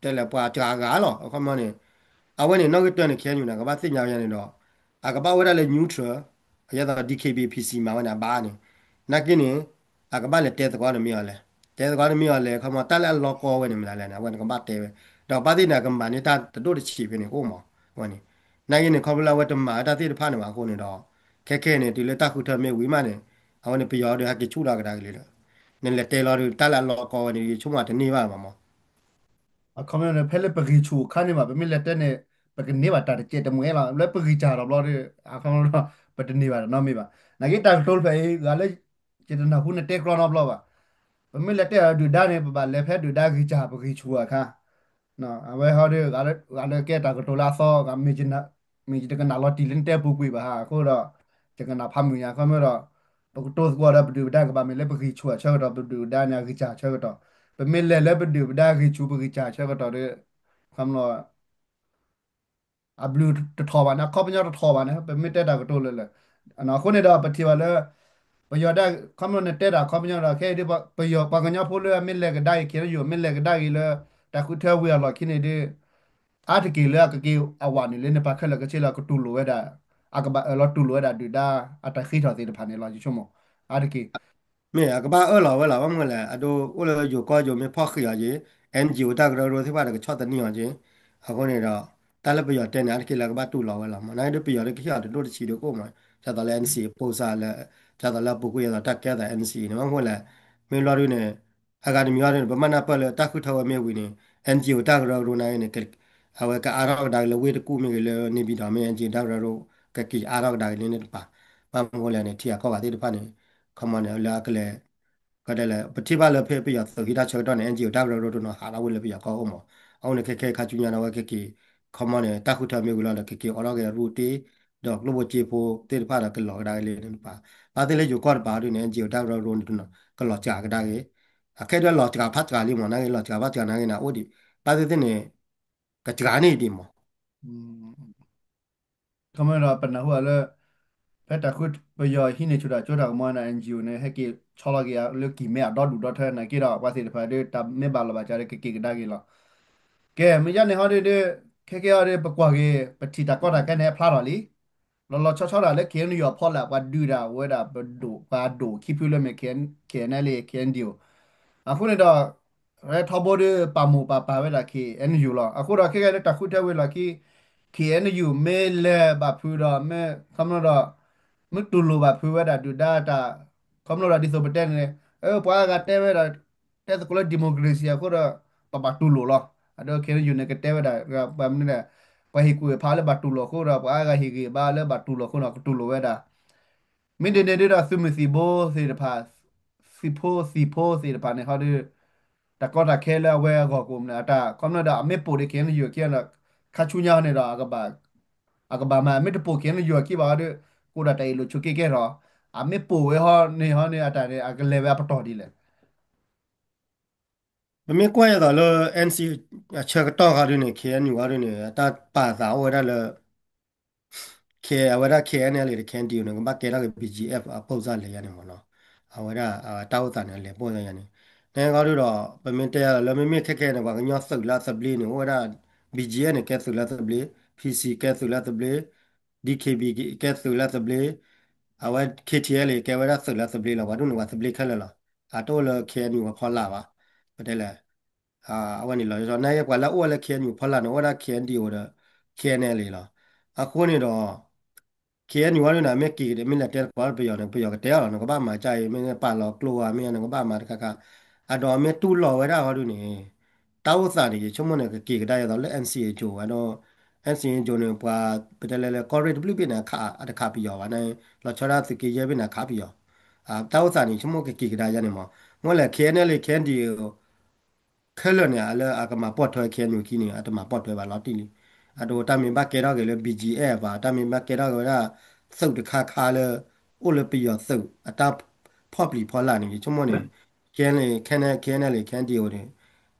တဲလဲၣ်ပှၤစှၤဂၤလီၤ အခီမီန့ၣ်, အဝဲန့ၣ် နီၢ်ဂံၢ်တၢၢ်န့ၣ် ခ့ၣ်အဲၣ်ယူၣ်န့ၣ် ကဘၣ်သ့ၣ်ညါဝဲန့ၣ်ဒီး အကဘၣ်အိၣ်ဝဲဒၣ်လၢ neutral အယဲသိး DKBA PC မၤဝဲန့ၣ် အဘၣ်န့ၣ်, နာ်က့န့ၣ် အကဘၣ်လဲၤတဲသကိးဒီးမ့ၢ်အီၤလဲၣ်, တဲသကိးဒီးမ့ၢ်အီၤလဲၣ် ခီမီ တၢ်လၢအလီၢ်ကီၢ်ဝဲန့ၣ်မနုၤလဲၣ်န့ၣ် အဝဲန့ၣ်ကဘၣ်တဲဝဲ, ဒီးဘၣ်သ့ၣ်န့ၣ် အကမၤန့ၢ်တၢ်တဒိၣ်တဆံးဖဲန့ၣ်အိၣ်မး, အဝဲန့ၣ်, နာ်က့န့ၣ် ခီဖျိလၢအဝဲတမၤဝဲတၢ်သ့ၣ်တဖၣ်န့ၣ်ဘၣ်အဃိန့ၣ်ဒီး ခဲခဲန့ၣ် တုၤလၢတၢ်ဃုထၢမ့ၢ်ဝံၤမးန့ၣ်, အဝဲန့ၣ် ပယီၤဒီးဟဲက့ၤဆူၣ်ဒီးကဒါက့ၤလံဒီး, နလဲၤတဲလီၤဒီး တၢ်လၢအလီၢ်ကီၢ်ဝဲန့ၣ် ယဆိကမိၣ်တန့ၢ်ဘၣ်ဘၣ်မး အခီပညီန့ၣ် ဖဲလၢပဂံၢ်ဆူၣ်အခါန့ၣ်ဘၣ် ပမ့ၢ်လဲၤတဲန့ၣ် ပကန့ၢ်ဘၣ်တၢ်တကဲးတမှဲလီၤ. လၢပဂံၢ်စၢ်ဒီးဘျီဒီး အခီပညီ ပတန့ၢ်ဘၣ်တနီတမံၤဘၣ်. နာ်က့တၢ်ကတိၤဖဲအံၤ ဂၤလၢ ယတနၢ်ဟူနတဲကြီနီတဘျီဘၣ်. ပမ့ၢ်လဲၤတဲအီၤဒုၣ်ဒါန့ၣ် ပဘၣ်လဲၤဖဲဒုၣ်ဒါဂံၢ်စၢ်ပဂံၢ်ဆူၣ်အခါ အဝဲဟီဒီး ဂၤလၢကဲတၢ်ကတိၤလၢအသီ မ့ၢ်ယတကနၣ်လီၤတံၢ်လၢနတဲပူၤကွံာ်ဘၣ်ဟါ အဃိဒီး ယကနၣ်ဖးမုာ်ညါ ခီမ့ၢ်ဒီး ပကတိၤသကိးဒီးပဒုၣ်ပဒါကဘၣ်မ့ၢ်လၢပဂံၢ်ဆူၣ်အဆၢကတီၢ် ပဒုၣ်ပဒါန့ၣ်အဂံၢ်စၢ်အဆၢကတီၢ် ပမ့ၢ်လဲၤလၢပဒုၣ်ပဒါဂံၢ်ဆူၣ်ပဂံၢ်စၢ်အဆၢကတီၢ်ဒီး ခီမ့ၢ် အဘျုးတထီၣ်ဘၣ်န့ၣ် အခီပညီတထီၣ်ဘၣ်န့ၣ် ပမ့ၢ်တဲတၢ်ကတိၤလၢလၢ အဃိန့ၣ်ဒီး ပထံၣ်ဘၣ်လၢ ပယီၤဒၣ် ခီမ့ၢ်နတဲတၢ်အခီပညီဒီး ခဲအံၤဒ် ပယီၤ ပှၤကညီဖိလၢအမ့ၢ်လဲၤကဒါက့ၤ ခ့ၣ်အဲၣ်ယူၣ် မ့ၢ်လဲၤကဒါက့ၤလၢ တၢ်ဃုထၢဝံၤအလီၢ်ခံန့ၣ်ဒီး အါတက့ၢ်လၢအကက့ၤအဝဲန့ၣ် လၢနပာ်ခဲလၢာ်ကဆ့လၢကတူၢ်လိာ်ဝဲဒၣ် အကဘၣ်အၢၣ်လီၤတူၢ်လိာ်ဝဲဒၣ်ဒုၣ်ဒါ အတၢ်ဃ့ထီၣ်သ့ၣ်တဖၣ်န့ၣ်လီၤ ယဆိကမိၣ် အါတက့ၢ် မ့ၢ်အကဘၣ်အၢၣ်လီၤဝဲလီၤ ဘၣ်မနုၤလဲၣ် အဒိ အိၣ်လၢယိၤကီၢ်ယိၤမ့ၢ်ဖီၣ်ဃံးအီၤက့ၤ NGO တၢ်ကရၢကရိသ့ၣ်တဖၣ်ဒီးကဆီၣ်သနံးအီၤက့ၤ အဃိန့ၣ်ဒီး တၢ်လၢပယီၤတဲန့ၣ် အါတက့ၢ်လၢကဘၣ်တူၢ်လိာ်ဝဲလီၤမး နာ်က့ဒ်ပယီၤဒ်ကဟ့ၣ်အီၤတဒိၣ်တဆံးဒ်ကအိၣ်မး ဒ်သိးလၢ NCA အပိၢ်စၢ်လၢ ဒ်သိးလၢအပူၤကွံာ်ဒ်သိးတၢ်ကဲသး NCA န့ၣ် ဘၣ်မနုၤလဲၣ် မ့ၢ်ဘျီဒ်န့ၣ် အဂၤတမံၤအံၤဒ်န့ၣ် ပမ့ၢ်နၢ်ပၢၢ်လၢတၢ်ဃုထၢဝဲမ့ၢ်ဝံၤန့ၣ် NGO တၢ်ကရၢကရိနာ်က့န့ၣ် အဝဲကအါထီၣ်ကဒါက့ၤလၢဝ့ၢ်တကူၣ်မ့ၢ်ဂ့ၤလၢ နေပြည်တော် မ့ၢ် NGO တၢ်ကရၢကရိ ကက့ၤအါထီၣ်ကဒါက့ၤလၢန့ၣ်တပၤ ဘၣ်မနုၤလဲၣ်န့ၣ် ထံဂၤကီၢ်ဂၤသ့ၣ်တဖၣ်န့ၣ် ခီမီန့ၣ် လၢအကလဲၤ ကဒဲလဲၣ် ပထံၣ်ဘၣ်လၢဖဲပယီၤသုးဟံးတၢ်ဆၢကတီၢ်န့ၣ် NGO တၢ်ကရၢကရိတနီၤဟးထီၣ်ဝဲလၢပယီၤကီၢ်အိၣ်မး အဃိန့ၣ် ခဲခဲခါဆူညါန့ၣ် အဝဲကက့ၤ ခီမီန့ၣ် တၢ်ဃုထၢမ့ၢ်ဝံၤလီၤဒီး ကက့ၤအိးထီၣ်က့ၤအရူၢ်တ့ၢ် ဒီးကျိၣ်ဖိစ့ဖိသ့ၣ်တဖၣ်ဒီးကလီၤကဒါက့ၤလၢန့ၣ်တပၤ ဘၣ်သ့ၣ်လၢယိၤကီၢ်တပၤဒ်န့ၣ် NGO တၢ်ကရၢကရိန့ၣ် ကလီၤစှၤကဒါက့ၤ အခဲဒ်လီၤစှၤဖးစှၤလံမး နာ်က့လီၤစှၤဖးစှၤနာ်က့န့ၣ် အိၣ်ဒံး ဘၣ်သ့ၣ်သ့ၣ်န့ၣ် ကစှၤန့ၣ်ဒံးမး ခီမ့ၢ်ဒီးပနၢ်ဟူအီၤလၢ ဖဲတၢ်ဃုပယီၤဟံးန့ၢ်ဆူၣ်တၢ်ကၠိတၢ်ကမီၤန့ၣ် NGO န့ၣ် ဟဲက့ၤဆီလီၤက့ၤလၢကံၢ်မဲအဒီဒူၣ်ဒီထၢနာ်က့ဒီး ပှၤသ့ၣ်တဖၣ်ဒီး တၢ်မ့ၢ်ဘၣ်လီၤဘၣ်စးဒီးကက့ၤကဒါက့ၤလီၤ. ကဲ မ့ၢ်ယါန့ၣ်ဟီဒုး ခဲကဲဟီဒုး ပကွၢ်က့ၤ ပထံၣ်တၢ်ကီတၢ်ခဲန့ၣ် ဟဲဖျါထီၣ်လံ လီၤလီၤဆီဆီဒၣ်လၢ KNU အဖီလာ် ပှၤဒုးဒၣ်ဝဲဒၣ်ပဒိၣ် ပှၤဒိၣ်ခံဖုလၢမ့ၢ် KNLA KNDO အဃိန့ၣ်ဒီး ဟဲထီဘိဒုး ပာ်မိၢ်ပာ်ပၢ်ဝဲဒၣ် KNU လီၤ. အဃိဒီးခဲကဲလၢတၢ်ဃုထၢဝံၤလီၢ်ခံ KNU မ့ၢ်လဲၤဘၣ်ဖုးဒီး မ့ၢ်ခီမ့ၢ်ဒီး မ့ၢ်တူၢ်လိာ်ဘၣ်ဖုးဝဲဒၣ်ဒုၣ်ဒါတၢ် ခီမ့ၢ်ဒီးဒ်သိးပတဲန့ၣ် ပှၤအါဂၤတဲဝဲဒၣ် တဲသကိးလၢ democracy အဃိဒီး ပဘၣ်တူၢ်လိာ်လီၤ. အဒိ KNU န့ၣ် ကတဲဝဲဒၣ် ပှၤမနုၤလဲၣ် ပှၤဟ့ၣ်ကူၣ်ဟ့ၣ်ဖးလၢဘၣ်တူၢ်လိာ်အဃိဒီး ပှၤအါဂၤဟ့ၣ်ဂံၢ်ဘါလၢဘၣ်တူၢ်လိာ်အဃိန့ၣ် ကတူၢ်လိာ်ဝဲဒၣ် မ့ၢ်ဒ်န့ၣ်ဒုးဒီးသုးမုၢ်သံၣ်ဘိသ့ၣ်တဖၣ် သုးဖိသံၣ်ဖိသ့ၣ်တဖၣ်န့ၣ်ဟီဒုး တၢ်ကီတၢ်ခဲလၢအဝဲအဂီၢ်ကအိၣ်မးန့ၣ် အတၢ်ခီမ့ၢ်ဒီးအမ့ၢ်ပိာ်ဒီး KNU အခံဒီး ခါဆူညါန့ၣ်ဒီး အကဘၣ်မၤ မ့ၢ်တပိာ် KNU အခံဘၣ်ဟီဒုး ကအိၣ်ဒီးတၢ်အ့ၣ်လိာ်ဆိးက့ကဲထီၣ် အမ့ၢ်ပိာ်ဝဲဟီန့ၣ်ဟီန့ၣ် အတၢ်န့ၣ် အကလဲၤဝဲအပတီၢ်ဒ်လဲၣ် ပမ့ၢ်ကွၢ်ယသိးလၢ NCA အဆၢကတီၢ်ခါဒုးန့ၣ် KNU ခါဒုးန့ၣ် အတၢ်ပာ်သးအိၣ်ဝဲဒၣ်လၢ အဝဲဒၣ် KNLA ဒီး KNDO န့ၣ် ကဘၣ်ကဲထီၣ်က့ၤ BGF အပိၢ်စၢ်လဲၤယါန့ၣ်မ့ၢ်နီၤ အဝဲဒၣ်တၢ်အိၣ်သးန့ၣ် အလဲၤပိၢ်စၢ်ယါန့ၣ် နဂီၢ်ဒုးဒီး ပမ့ၢ်တဲယၤလၢမ့မ့ၢ်ခဲခဲန့ၣ် ပှၤကညီသုးလၢအသဘျ့န့ၣ် အိၣ်ဝဲဒၣ် BGF န့ၣ် ကဲသုးလၢအသဘျ့ PC ကဲသုးလၢအသဘျ့ DKB ကဲသုးလၢအသဘျ့ အဝဲ KTLA ကဲဝဲဒၣ်သုးလၢအသဘျ့လီၤ ပှၤဒိၣ်န့ၣ်ပှၤသဘျ့ခဲလၢာ်လီၤ အတအိၣ်လၢ KNU အဖီလာ်ဘၣ် ပတဲလဲၣ် အဝဲန့ၣ်လီၤ နာ်က့ပှၤလၢအအိၣ်ဝဲလၢ KNU ဖီလာ်န့ၣ် အိၣ်ဝဲဒၣ် KNDO ဒီး KNLA လီၤ အဃိန့ၣ်ဒီး KNU ဝဲဒၣ်န့ၣ် မ့ၢ်က့ၤက့ၤမ့ၢ်လဲၤတဲသကိးပယီၤန့ၣ် ပယီၤကတဲအီၤလီၤ နကဘၣ်မၤကၢ်အံၤ မ့ၢ်ပာ်လီၤကျိဝဲ မ့ၢ်နကဘၣ်မၤတခါခါ အဒီးမ့ၢ်တူၢ်လိာ်ဝဲဒၣ်ဟီဒုးန့ၣ် တၢ်အိၣ်သးန့ၣ် ယဆိကမိၣ်န့ၣ် ကက့ၤကဒါယသိးလၢ NCA ကၠိဝဲဒီး အဲၣ်စံၣ်အ့ၣ်ကၠိန့ၣ် ပှၤပတဲလဲၤလၢကီၢ်ရ့ၣ်တဘျုးဘ့ၣ်န့ၣ် အခးအတခးပယီၤဘၣ်န့ၣ် လီၤဆီဒၣ်သုးက့ယဲၢ်ဘ့ၣ်န့ၣ် အခးပယီၤ, တၢ်အိၣ်သးန့ၣ် ဆိကမိၣ်ကက့ၤကဒါယါန့ၣ်မး, မ့ၢ်လဲၣ် K N L A K N D O ခဲလၢာ်န့ၣ် အလၢအကမၤပိာ်ထွဲ K N U ခံန့ၣ် အတမၤပိာ်ထွဲဘၣ်လီၤတံၢ်လံ, အဒိတၢ်မ့ၢ်ဘၣ်ကဲထီၣ်က့ၤလၢ B G F ဘၣ် တၢ်မ့ၢ်ဘၣ်ကဲထီၣ်က့ၤဝဲဒၣ် သုးတခါခါလၢ အိၣ်လၢပယီၤသုးအတၢ်ဖီၣ်ပျံၤဖီလာ်န့ၣ် ယဆိကမိၣ်န့ၣ် K N L A K N L A K N D O န့ၣ်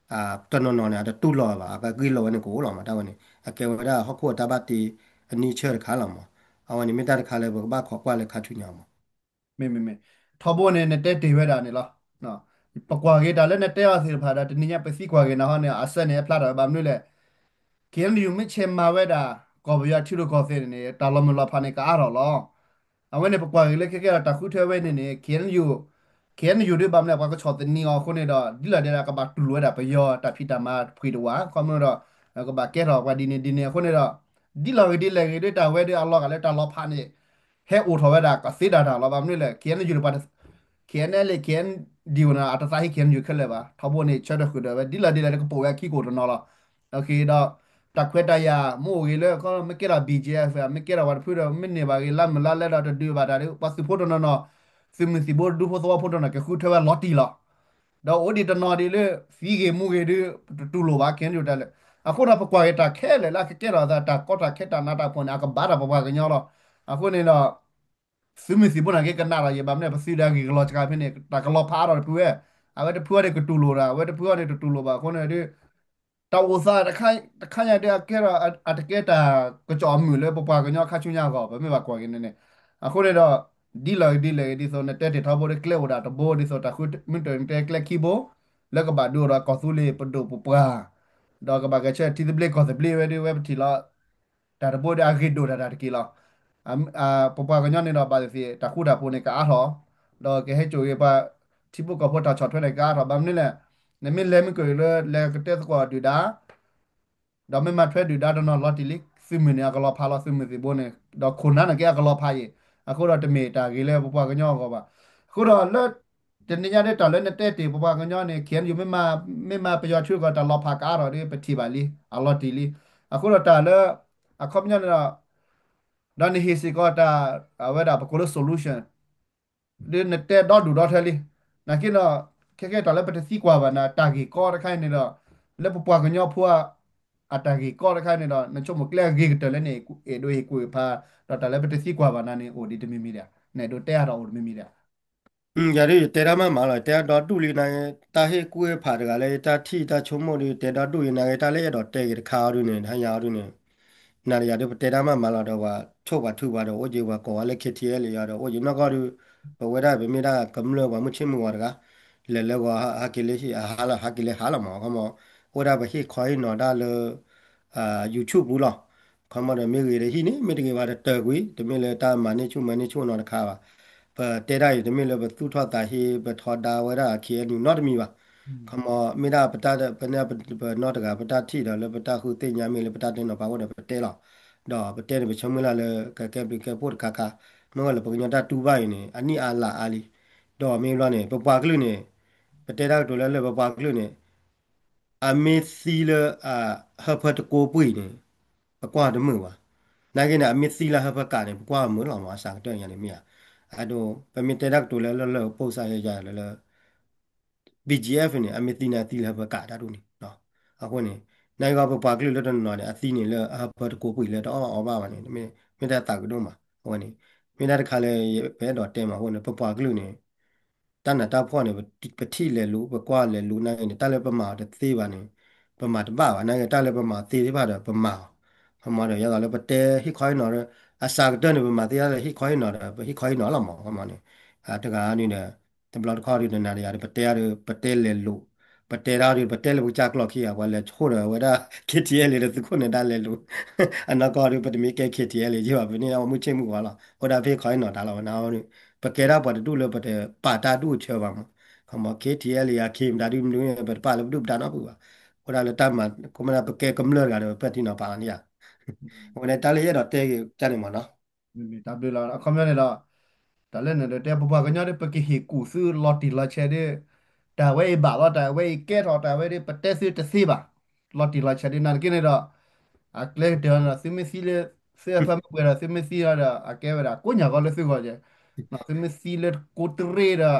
တနီၤနီၤန့ၣ် အတတူၢ်လိာ်ဘၣ် အကဂ့ၢ်လိာ်ဝဲန့ၣ်ကအိၣ်လီၤမး တၢ်ဝဲန့ၣ် အကဲဝဲဒၣ်ဟီၣ်ခိၣ်အတၢ်ဘၣ်တ့အနံၣ်ဆၢၣ်တခါလီၤမး, အဝဲန့ၣ်မ့ၢ်တၢ်တခါလၢပကဘၣ်ခိးကွၢ်လၢခါဆူညါမး မ့မ့မ့ၢ် ထီဘိန့ၣ် နတဲတ့ၢ်ဝဲဒၣ်န့ၣ်လီၤ. ပကွၢ်က့ၤတၢ်လၢနတဲအီၤသ့ၣ်တဖၣ်ဒီး တနံၤညါပသံကွၢ်က့ၤနၤဟီန့ၣ် အဆၢန့ၣ် အဖျါထီၣ်ဝဲဘၣ်မနုၤလဲၣ်. K N U မ့ၢ်ဆဲးမၤဝဲဒၣ် ကီၢ်ပယီၤထံရူၢ်ကီၢ်သဲးန့ၣ် တၢ်လီၤမုၢ်လီၤဖးန့ၣ် ကအါထီၣ်လီၤ. အဝဲန့ၣ်ပကွၢ်က့ၤလၢခဲကဲဒီးတၢ်ဃုထၢဝဲန့ၣ်န့ၣ် K N U, K N U ဒ်ဘၣ်မနုၤလဲၣ် ပှၤကဆီၣ်သနံးအီၤအဃိန့ၣ်ဒီး ဒ်လဲၣ်ဒ်လဲၣ်ကဘၣ်တူၢ်လိာ်ဝဲဒၣ်ပယီၤတၢ်ဖံးတၢ်မၤတဖှံတဝး ခီမ့ၢ်ဒီး ကဘၣ်ကဲထီၣ်ပှၤဒ်န့ၣ်ဒ်န့ၣ်အဃိန့ၣ်ဒီး ဒ်လဲၣ်ဂ့ၤဒ်လဲၣ်ဂ့ၤဒ်တၢ်ဝဲဒ်အလီၤဂာ်လၢတၢ်လီၤဖးန့ၣ် ဟဲအိၣ်ထီၣ်ဝဲဒၣ်ကသ့ဒၣ်တၢ်လီၤ. ဘၣ်မနုၤလဲၣ် K N U တပှၤ K N L A K N D O န့ၣ် အတသးဟ့ K N U ခဲလၢာ်ဘၣ်. ထီဘိန့ၣ် ဆၢထၢၣ်ဃုာ်ဒီးဝဲ ဒ်လဲၣ်ဒ်လဲၣ်ကပိာ်ဝဲအခံကိၣ်တနီၤလီၤ. ဒီး တၢ်ခွဲးတၢ်ယာ်မ့ၢ်အိၣ်ဂ့ၤလၢ မ့ၢ်ကဲထီၣ် B G F မ့ၢ်ကဲထီၣ်ပှၤတဖုဒီး မ့ၢ်န့ၢ်ဘၣ်ဂ့ၤ လါမုၢ်လါလဲဒီးတဒုးဘၣ်တၢ်ဒီး ပှၤသုးဖိတနီၤနီၤ သုးမုၢ်သံၣ်ဘိဒူဖိသဝီဖိတနီၤ ကဃုထၢဝဲလီၤတံၢ်လီၤ. ဒီးအိၣ်ဒံးတနီၤဒံးလၢ သံဂ့ၤမူဂ့ၤဒုး တတူၢ်လိာ်ဘၣ် K N U တၢ်လၢ အဃိဒီးပကွၢ်က့ၤတၢ်ခဲလၢာ်လၢအကကဲထီၣ်အသး တၢ်ကီတၢ်ခဲတၢ်နးတၢ်ဖှီၣ်န့ၣ် အကဘၣ်တၢ်ပပှၤကညီလီၤ. အဃိန့ၣ်ဒီး သုးမုၢ်သံၣ်ဘိန့ၣ်က့ၤကနၣ်ဒီးယံာ်ဘၣ်မနုၤ ပသုးဒီးအဂ့ၢ်ကလီၤစှၤဖဲန့ၣ် တၢ်ကလီၤဖးအါထီၣ်တဖုဝဲ, အဝဲတဖုအံၤန့ၣ်ကတူၢ်လိာ်ဒီး အဝဲတဖုအံၤန့ၣ်တတူၢ်လိာ်ဘၣ်အဃိန့ၣ်ဒီး တၢ်အိၣ်သးတခါညါဒ်အကဲထီၣ် အတကဲတၢ်ကစီၣ်အမုာ်လၢပပှၤကညီခါဆူညါအဂီၢ် ပမ့ၢ်ဘၣ်ကွၢ်က့ၤန့ၣ်န့ၣ်, အဃိန့ၣ်ဒီး ဒ်လဲၣ်ဂ့ၤဒ်လဲၣ်ဂ့ၤဒ်သိး နတဲတ့ၢ်ထီဘိဒီးကျဲအိၣ်ဒၣ်တဘိဒ်သိး တၢ်ဃုမုၢ်တၢၢ်နတဲကျဲခံဘိ လၢကဘၣ်ဒုးအိၣ်ဒီးကီၢ်သူလ့ၤပဒိၣ်ပပှၢ် ဒီးကဘၣ်ဂဲၤဆၢထၢၣ်ထံသဘျ့ကီၢ်သဘျ့ဝဲဒၣ်ဝဲပထံၣ်လီၤ. တၢ်တဘိဒီးအဂ့ၢ်ဒိၣ်တၢ်တၢ်တက့ၢ်လီၤ. ပပှၤကညီန့ၣ်ဒီးဘၣ်သ့ၣ်သ့ၣ် တၢ်ဃူတၢ်ဖိးန့ၣ်ကအါထီၣ်, ဒီးကဟဲစိာ်ဂ့ၤပှၤ ထံဖိကီၢ်ဖိတၢ်ဆီၣ်ထွဲန့ၣ်ကအါထီၣ် ဘၣ်မနုၤလဲၣ်, နမ့ၢ်လဲၤမ့ၢ်ကၢၢ်လၢလဲၤကတဲသကိးဒုၣ်ဒါ ဒီးမ့ၢ်မၤထွဲဒုၣ်ဒါတနီၤလီၤတံၢ်လံ, သုးမုၢ်န့ၣ်အကလီၤဖးလီၤ သုးမုၢ်သံၣ်ဘိန့ၣ်, ဒီးခိၣ်နၢ်န့ၣ်က့အကလီၤဖးယံၤ, အဃိဒီးတမ့ၢ်တၢ်ဂ့ၤလၢပပှၤကညီအဂီၢ်ဘၣ်. အဃိဒီးလၢ တနံၤညါဒ်တၢ်လၢနတဲတ့ၢ်ပပှၤကညီန့ၣ် K N U မ့ၢ်မၤ မ့ၢ်မၤပယီၤထံကီၢ်တၢ်လီၤဖးကအါထီၣ်ဒီး ပထံၣ်ဘၣ်လံ အလီၤတံၢ်လံ. အဃိဒီးတၢ်လၢ အခီပညီန့ၣ်ဒီး ဒီးနဟ့ၣ်စ့ၢ်ကီးတၢ် အဝဲဒၣ်ပကိးလၢ solution ဒီးနတဲဒီဒူၣ်ဒီထၢလံ. နာ်က့ဒီး ခဲကဲတၢ်လၢပတသံကွၢ်ဘၣ်နၤ တၢ်ဂ့ၢ်ကီတခါအံၤန့ၣ်ဒီး လၢပပှၤကညီဖိ အတၢ်ဂ့ၢ်ကီတခါအံၤန့ၣ်ဒီး နဆိကမိၣ်ကျဲအဂ့ၤကတၢၢ်လၢန့ၣ် အဲၣ်ဒိးဟ့ၣ်ကူၣ်ဟ့ၣ်ဖး ဒီးတၢ်လၢပတသံကွၢ်ဘၣ်နၤန့ၣ် အိၣ်ဒံးတမံၤမံၤဒၣ် နအဲၣ်ဒိးတဲအါထီၣ်အိၣ်တမံၤမံၤဒၣ်. ယၤဒုးယတဲတၢ်မးမးလီၤ တဲဒီဒူၣ်လံနၤ တၢ်ဟ့ၣ်ကူၣ်ဟ့ၣ်ဖးတဂၤလၢယတၢ်ထံၣ်တၢ်ဆိကမိၣ်ဒီး တဲဒီဒူၣ်လံနၤ တၢ်လၢအဲၣ်ဒိးတဲက့ၤတခါအီၤဒုးန့ၣ် တဟါညါအီၤဒုးန့ၣ် နၤဒီးယၤဒုးပတဲတၢ်မးမးလီၤဒီး ပှၤဆိၣ်ပှၤထုပှၤဒီး အိၣ်က့ၤပှၤကိးဝဲလၢ K T L ယၤဒီး အိၣ်က့ၤနီၢ်ကီၢ်ဒုး ပဝဲဒၣ်ပမ့ၢ်ဒၣ်ကမျၢၢ်ပှၤမုၢ်ဆ့ၣ်မုၢ်ဂီၤတဂၤ လဲၤလၢဂီၤဟးက့ၤလၢဟံၣ် အဟါလီၤ ဟးက့ၤလၢဟါလီၤမး ခီမီ အိၣ်ဒၣ်ပဟ့ၣ်ခီဟ့ၣ်နီၤတၢ်လၢ YouTube ပူၤလီၤ. ခီမီဒီးမ့ၢ်ဂ့ၤဒီးဟံၣ်န့ၣ် မ့ၢ်တဂ့ၤဘၣ်ဒီးတၢၢ်ကွံာ် တမ့ၢ်လၢတၢ်မၤန့ၢ်ဆူၣ်မၤန့ၢ်ဆူၣ်နီတခါဘၣ်. ပတဲတၢ်အံၤ တမ့ၢ်လၢပသူၣ်ထီၣ်သးဟ့ ပထီဒါဝဲဒၣ် K N U နီတမံၤဘၣ်. ခီမီ မ့ၢ်ဒၣ်ပတၢ် ပန့ၣ် ပနီတဂၤ ပတၢ်ထံၣ်ဒီးလၢပတၢ်ဃုသ့ၣ်ညါမ့ၢ်လၢပတၢ်တဲနီၤဖးဝဲဒီးပတဲလီၤ. ဒီးပတဲန့ၣ် ပဆၢမုၢ်လၢ်လၢကကဲဘျုးကဲဖှိၣ်တခါခါ မ့ၢ်ဝဲလၢပကညီတၢ်တူၢ်ဘၣ်အံၤန့ၣ် အနံၣ်အါလါအါလံ. ဒီးမ့ၢ်ဘျီန့ၣ် ပပှၤကလုာ်န့ၣ် ပတဲတၢ်ကတိၤလၢလၢပပှၤကလုာ်န့ၣ် အမ့ၢ်သံလၢ ဟၢဖၢတကိးပှ့ၤန့ၣ် ပကွၢ်တမုာ်ဘၣ်. နာ်က့န့ၣ် အမ့ၢ်သံလၢဟၢဖၢကးန့ၣ် ပကွၢ်မုာ်လီၤမး အစှၤကတၢၢ်ညါန့ၣ်မ့ၢ်ဧါ. အဒိ ပမ့ၢ်တဲတၢ်ကတိၤလၢလၢလၢပိၢ်စၢ်ယၤလၢလၢ B G F န့ၣ် အမ့ၢ်သံန့ၣ် အသံလၢဟၢဖၢကးတၢ်ဒ်န့ၣ်. အဃိန့ၣ် နာ်က့ပပှၤကလုာ်လၢတနီၤန့ၣ် အသံန့ၣ်လၢအဟၢဖၢတကိးပှ့ၤလၢတအီၣ်ဘၣ်အီဘၣ်ဘၣ်န့ၣ် မ့ၢ်တၢ်သးကဒိၣ်မး. အဝဲန့ၣ် မ့ၢ်တၢ်တခါလၢ ပအဲၣ်ဒိးတဲမးအဃိန့ၣ် ပပှၤကလုာ်န့ၣ် တၢ်နးတၢ်ဖှီၣ်န့ၣ် ပထံၣ်လဲၤလူၤ ပကွၢ်လဲၤလူၤနာ်က့န့ၣ် တၢ်လၢပမၤအီၤတသ့ဘၣ်န့ၣ် ပမၤတဘၣ်ဘၣ်. နာ်က့တၢ်လၢပမၤသ့သ့ၣ်တဖၣ်ဒီးပမၤအီၤ. ခီမီဒီး ယသးလၢပတဲဟ့ၣ်ခီဟ့ၣ်နီၤဒီး အစှၤကတၢၢ်န့ၣ် ပမၤသ့တၢ်လၢဟ့ၣ်ခီဟ့ၣ်နီၤဒီး ပဟ့ၣ်ခီဟ့ၣ်နီၤလီၤမး ခီမီန့ၣ် တဂၤန့ၣ်ဒီး တဘျီတခီၣ်ဒုးနၤဒီးယၤဒီး ပတဲဒီး ပတဲလဲၤလူၤ ပတဲတၢ်ဒုး ပတဲလၢပကစၢ်ကျိာ်ခံဂၤ ပှၤလဲၤဆိၣ်ဒီးဝဲဒၣ် K T L လၢသုးခိၣ်န့ၣ်ဒၣ်လဲၤလူၤ အနီၢ်ကီၢ်ဒုး ပတမ့ၢ်ကဲ K T L ယ့ၢ်ဘၣ် ပန့ၢ်ဒၣ်ပှၤမုၢ်ဆ့ၣ်မုၢ်ဂီၤလီၤ. အိၣ်ဒၣ်ဖဲခီဟ့ၣ်နီၤတၢ်လီၤဝဲန့ၣ် ပကဲဒၣ်ပှၤတဒူၣ်လၢပတပာ်တၢ်ဒူၣ်အဆၢဘၣ်မး. ခီမီ K T L ယၤ ခ့မတၤဒုးမနုၤန့ၣ် ပတပာ်လၢပဒူၣ်ပဒါနီတပူၤဘၣ်. အိၣ်ဒၣ်လၢတၢ်မၤ ခီမီ ပကဲကမျၢၢ်တဂၤဒီး ပပဲာ်ထံနီၤဖးလီၤန့ၣ်ယၤ. အဝဲန့ၣ်တၢ်လၢယအဲၣ်ဒိးတဲက့ၤကန့ၣ်မးနီၤ တၢ်ဘျုးလီၤ အခီပညီန့ၣ်ဒီး တၢ်လၢနဒီးတဲပပှၤကညီဒီး ပကဟ့ၣ်ကူၣ်သုလီၤတံၢ်လီၤဆဲးဒီး တၢ်ဝဲအံၤဘၣ်လီၤ တၢ်ဝဲအံၤကဲထီၣ် တၢ်ဝဲဒီး ပတဲသုတသ့ဘၣ် လီၤတံၢ်လီၤဆဲးဒီး နာ်သက့န့ၣ်ဒီး အကျဲကတၢၢ်န့ၣ်ဒီး သုမ့ၢ်သံလၢ သုအဖၢမ့ၢ်ပှဲၤဒီး သုမ့ၢ်သံဒီး အကဲဝဲဒၣ်ကိးညါဂီၤလၢသုဂီၢ်ကဲ, သုမ့ၢ်သံလၢကိးတရ့ဒီး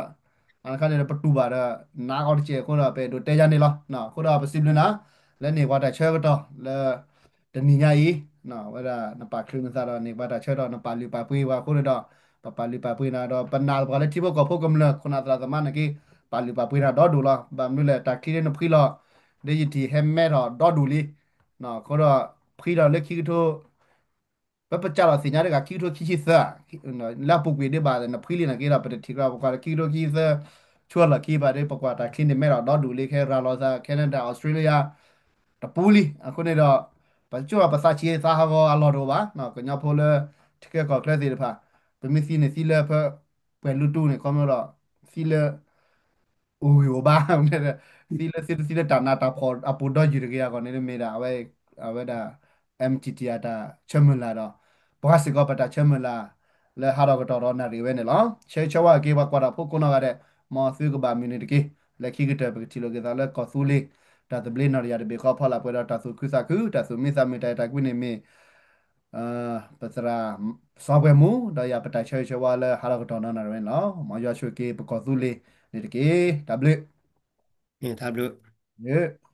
အခါန့ၣ်ဒီး ပတူၢ်ဘၣ်ဒီး နါဂီၤတစဲးအဃိဒီး ပအဲၣ်ဒိးတဲယၤန့ၣ်လီၤ. အဃိဒီးပစံးဘျုးနၤ လၢန့ၢ်ပှၤတၢ်ဆၢကတီၢ်လၢ တနံၤညါအံၤ ဝဲဒၣ်နပာ်ချုးနသးဒီးန့ၢ်ပှၤတၢ်ဆၢကတီၢ် နပာ်လုၢ်ပာ်ပှ့ၤပှၤအဃိန့ၣ်ဒီး ပပာ်လုၢ်ပာ်ပှ့ၤနၤဒီး ပနာ်ပှၤလၢထံဖိကီၢ်ဖိကမျၢၢ် ခိၣ်နၢ်သရၣ်သမါန့ၣ်က့ ပာ်လုၢ်ပာ်ပှ့ၤနၤဒီဒူၣ်လီၤ. ဘၣ်မနုၤလဲၣ် တၢ်ချံန့ၣ်နဖှံလီၤ ဒ်ယထံၣ်ဟဲမဲထီၣ်ဒီဒူၣ်လံ အဃိဒီး ဖှံထီၣ်လၢခံကထိ ပပစးထီၣ်သ့ၣ်ညါတဂၤ ခံကထိခံဆံသၢ လၢအပူၤကွံာ်ဒ်ဘၣ် နဖှံလံန့ၣ်က့ဒီး ပတထံၣ်ကြၢး ပကွၢ်ဒီးခံကထိခံဆံသၢ ဆူအလီၢ်ခံဘၣ်ဒီး ပကွၢ်တၢ်ချံန့ၣ်မဲထီၣ်ဒီဒူၣ်လံ ခဲရၤလီၤသး Canada Australia တပူၤလံ. အဃိန့ၣ်ဒီး ပကစၢ်ပသးဆံးသးဟးဂီၤအလီၢ်တအိၣ်ဘၣ် ကညီဖိလၢ ထံချၢကီၢ်ချၢသ့ၣ်တဖၣ် ပမ့ၢ်သံန့ၣ်သံလၢဖဲ ပှဲၤလူတူၢ်န့ၣ် ခီဖျိဒီး သံလၢ အိၣ်ဂံၢ်အိၣ်ဘါ သံလၢသံလၢတၢ်နးတၢ်ဖှီၣ်အပူၤဒီယုၢ်တဂ့ၤအဂီၢ်န့ၣ် မ့ၢ်ဒၣ် အဝဲဒၣ် M T T အတၢ်ဆၢမုၢ်လၢ်ဒီး ပှၤစ့ၢ်ကီးပတၢ်ဆၢမုၢ်လၢ် လၢဟးထီၣ်ကတီၢ်ဒီးနၣ်ရံၣ်ဝဲန့ၣ်လီၤ. ဆၢဂ့ၤဆၢဝါက့ၤပှၤကွၢ်တၢ်ဖိကိးနီၢ်ဂၤဒဲး မ်သုကဘၣ်မုာ်န့ၣ်တက့ၢ်. လၢခံကတၢၢ် ပကထံၣ်လိာ်က့ၤသးလၢကီၢ်သူလ့ၤ တၢ်သဘျ့နီၣ်တယၢ်တဘ့ၣ်ဃီဖီလာ်ပှဲၤဒီးတၢ်သူၣ်ခုသးခု တၢ်သူၣ်မံသးမုာ် တၢ်အဲၣ်တၢ်ကွံန့ၣ်မ့ၢ် ပသရၣ်စီၤပှဲၤမူ ဒီးယၤပတၢ်ဆၢဂ့ၤဆၢဝါလၢဟးထီၣ်ကတီၢ်ဒီးနၣ်ရံၣ်ဝဲန့ၣ်လီၤ. မ်ယွၤဆိၣ်ဂ့ၤက့ၤပကီၢ်သူလ့ၤန့ၣ်တက့ၢ်. တၢ်ဘျုး တၢ်ဘျုး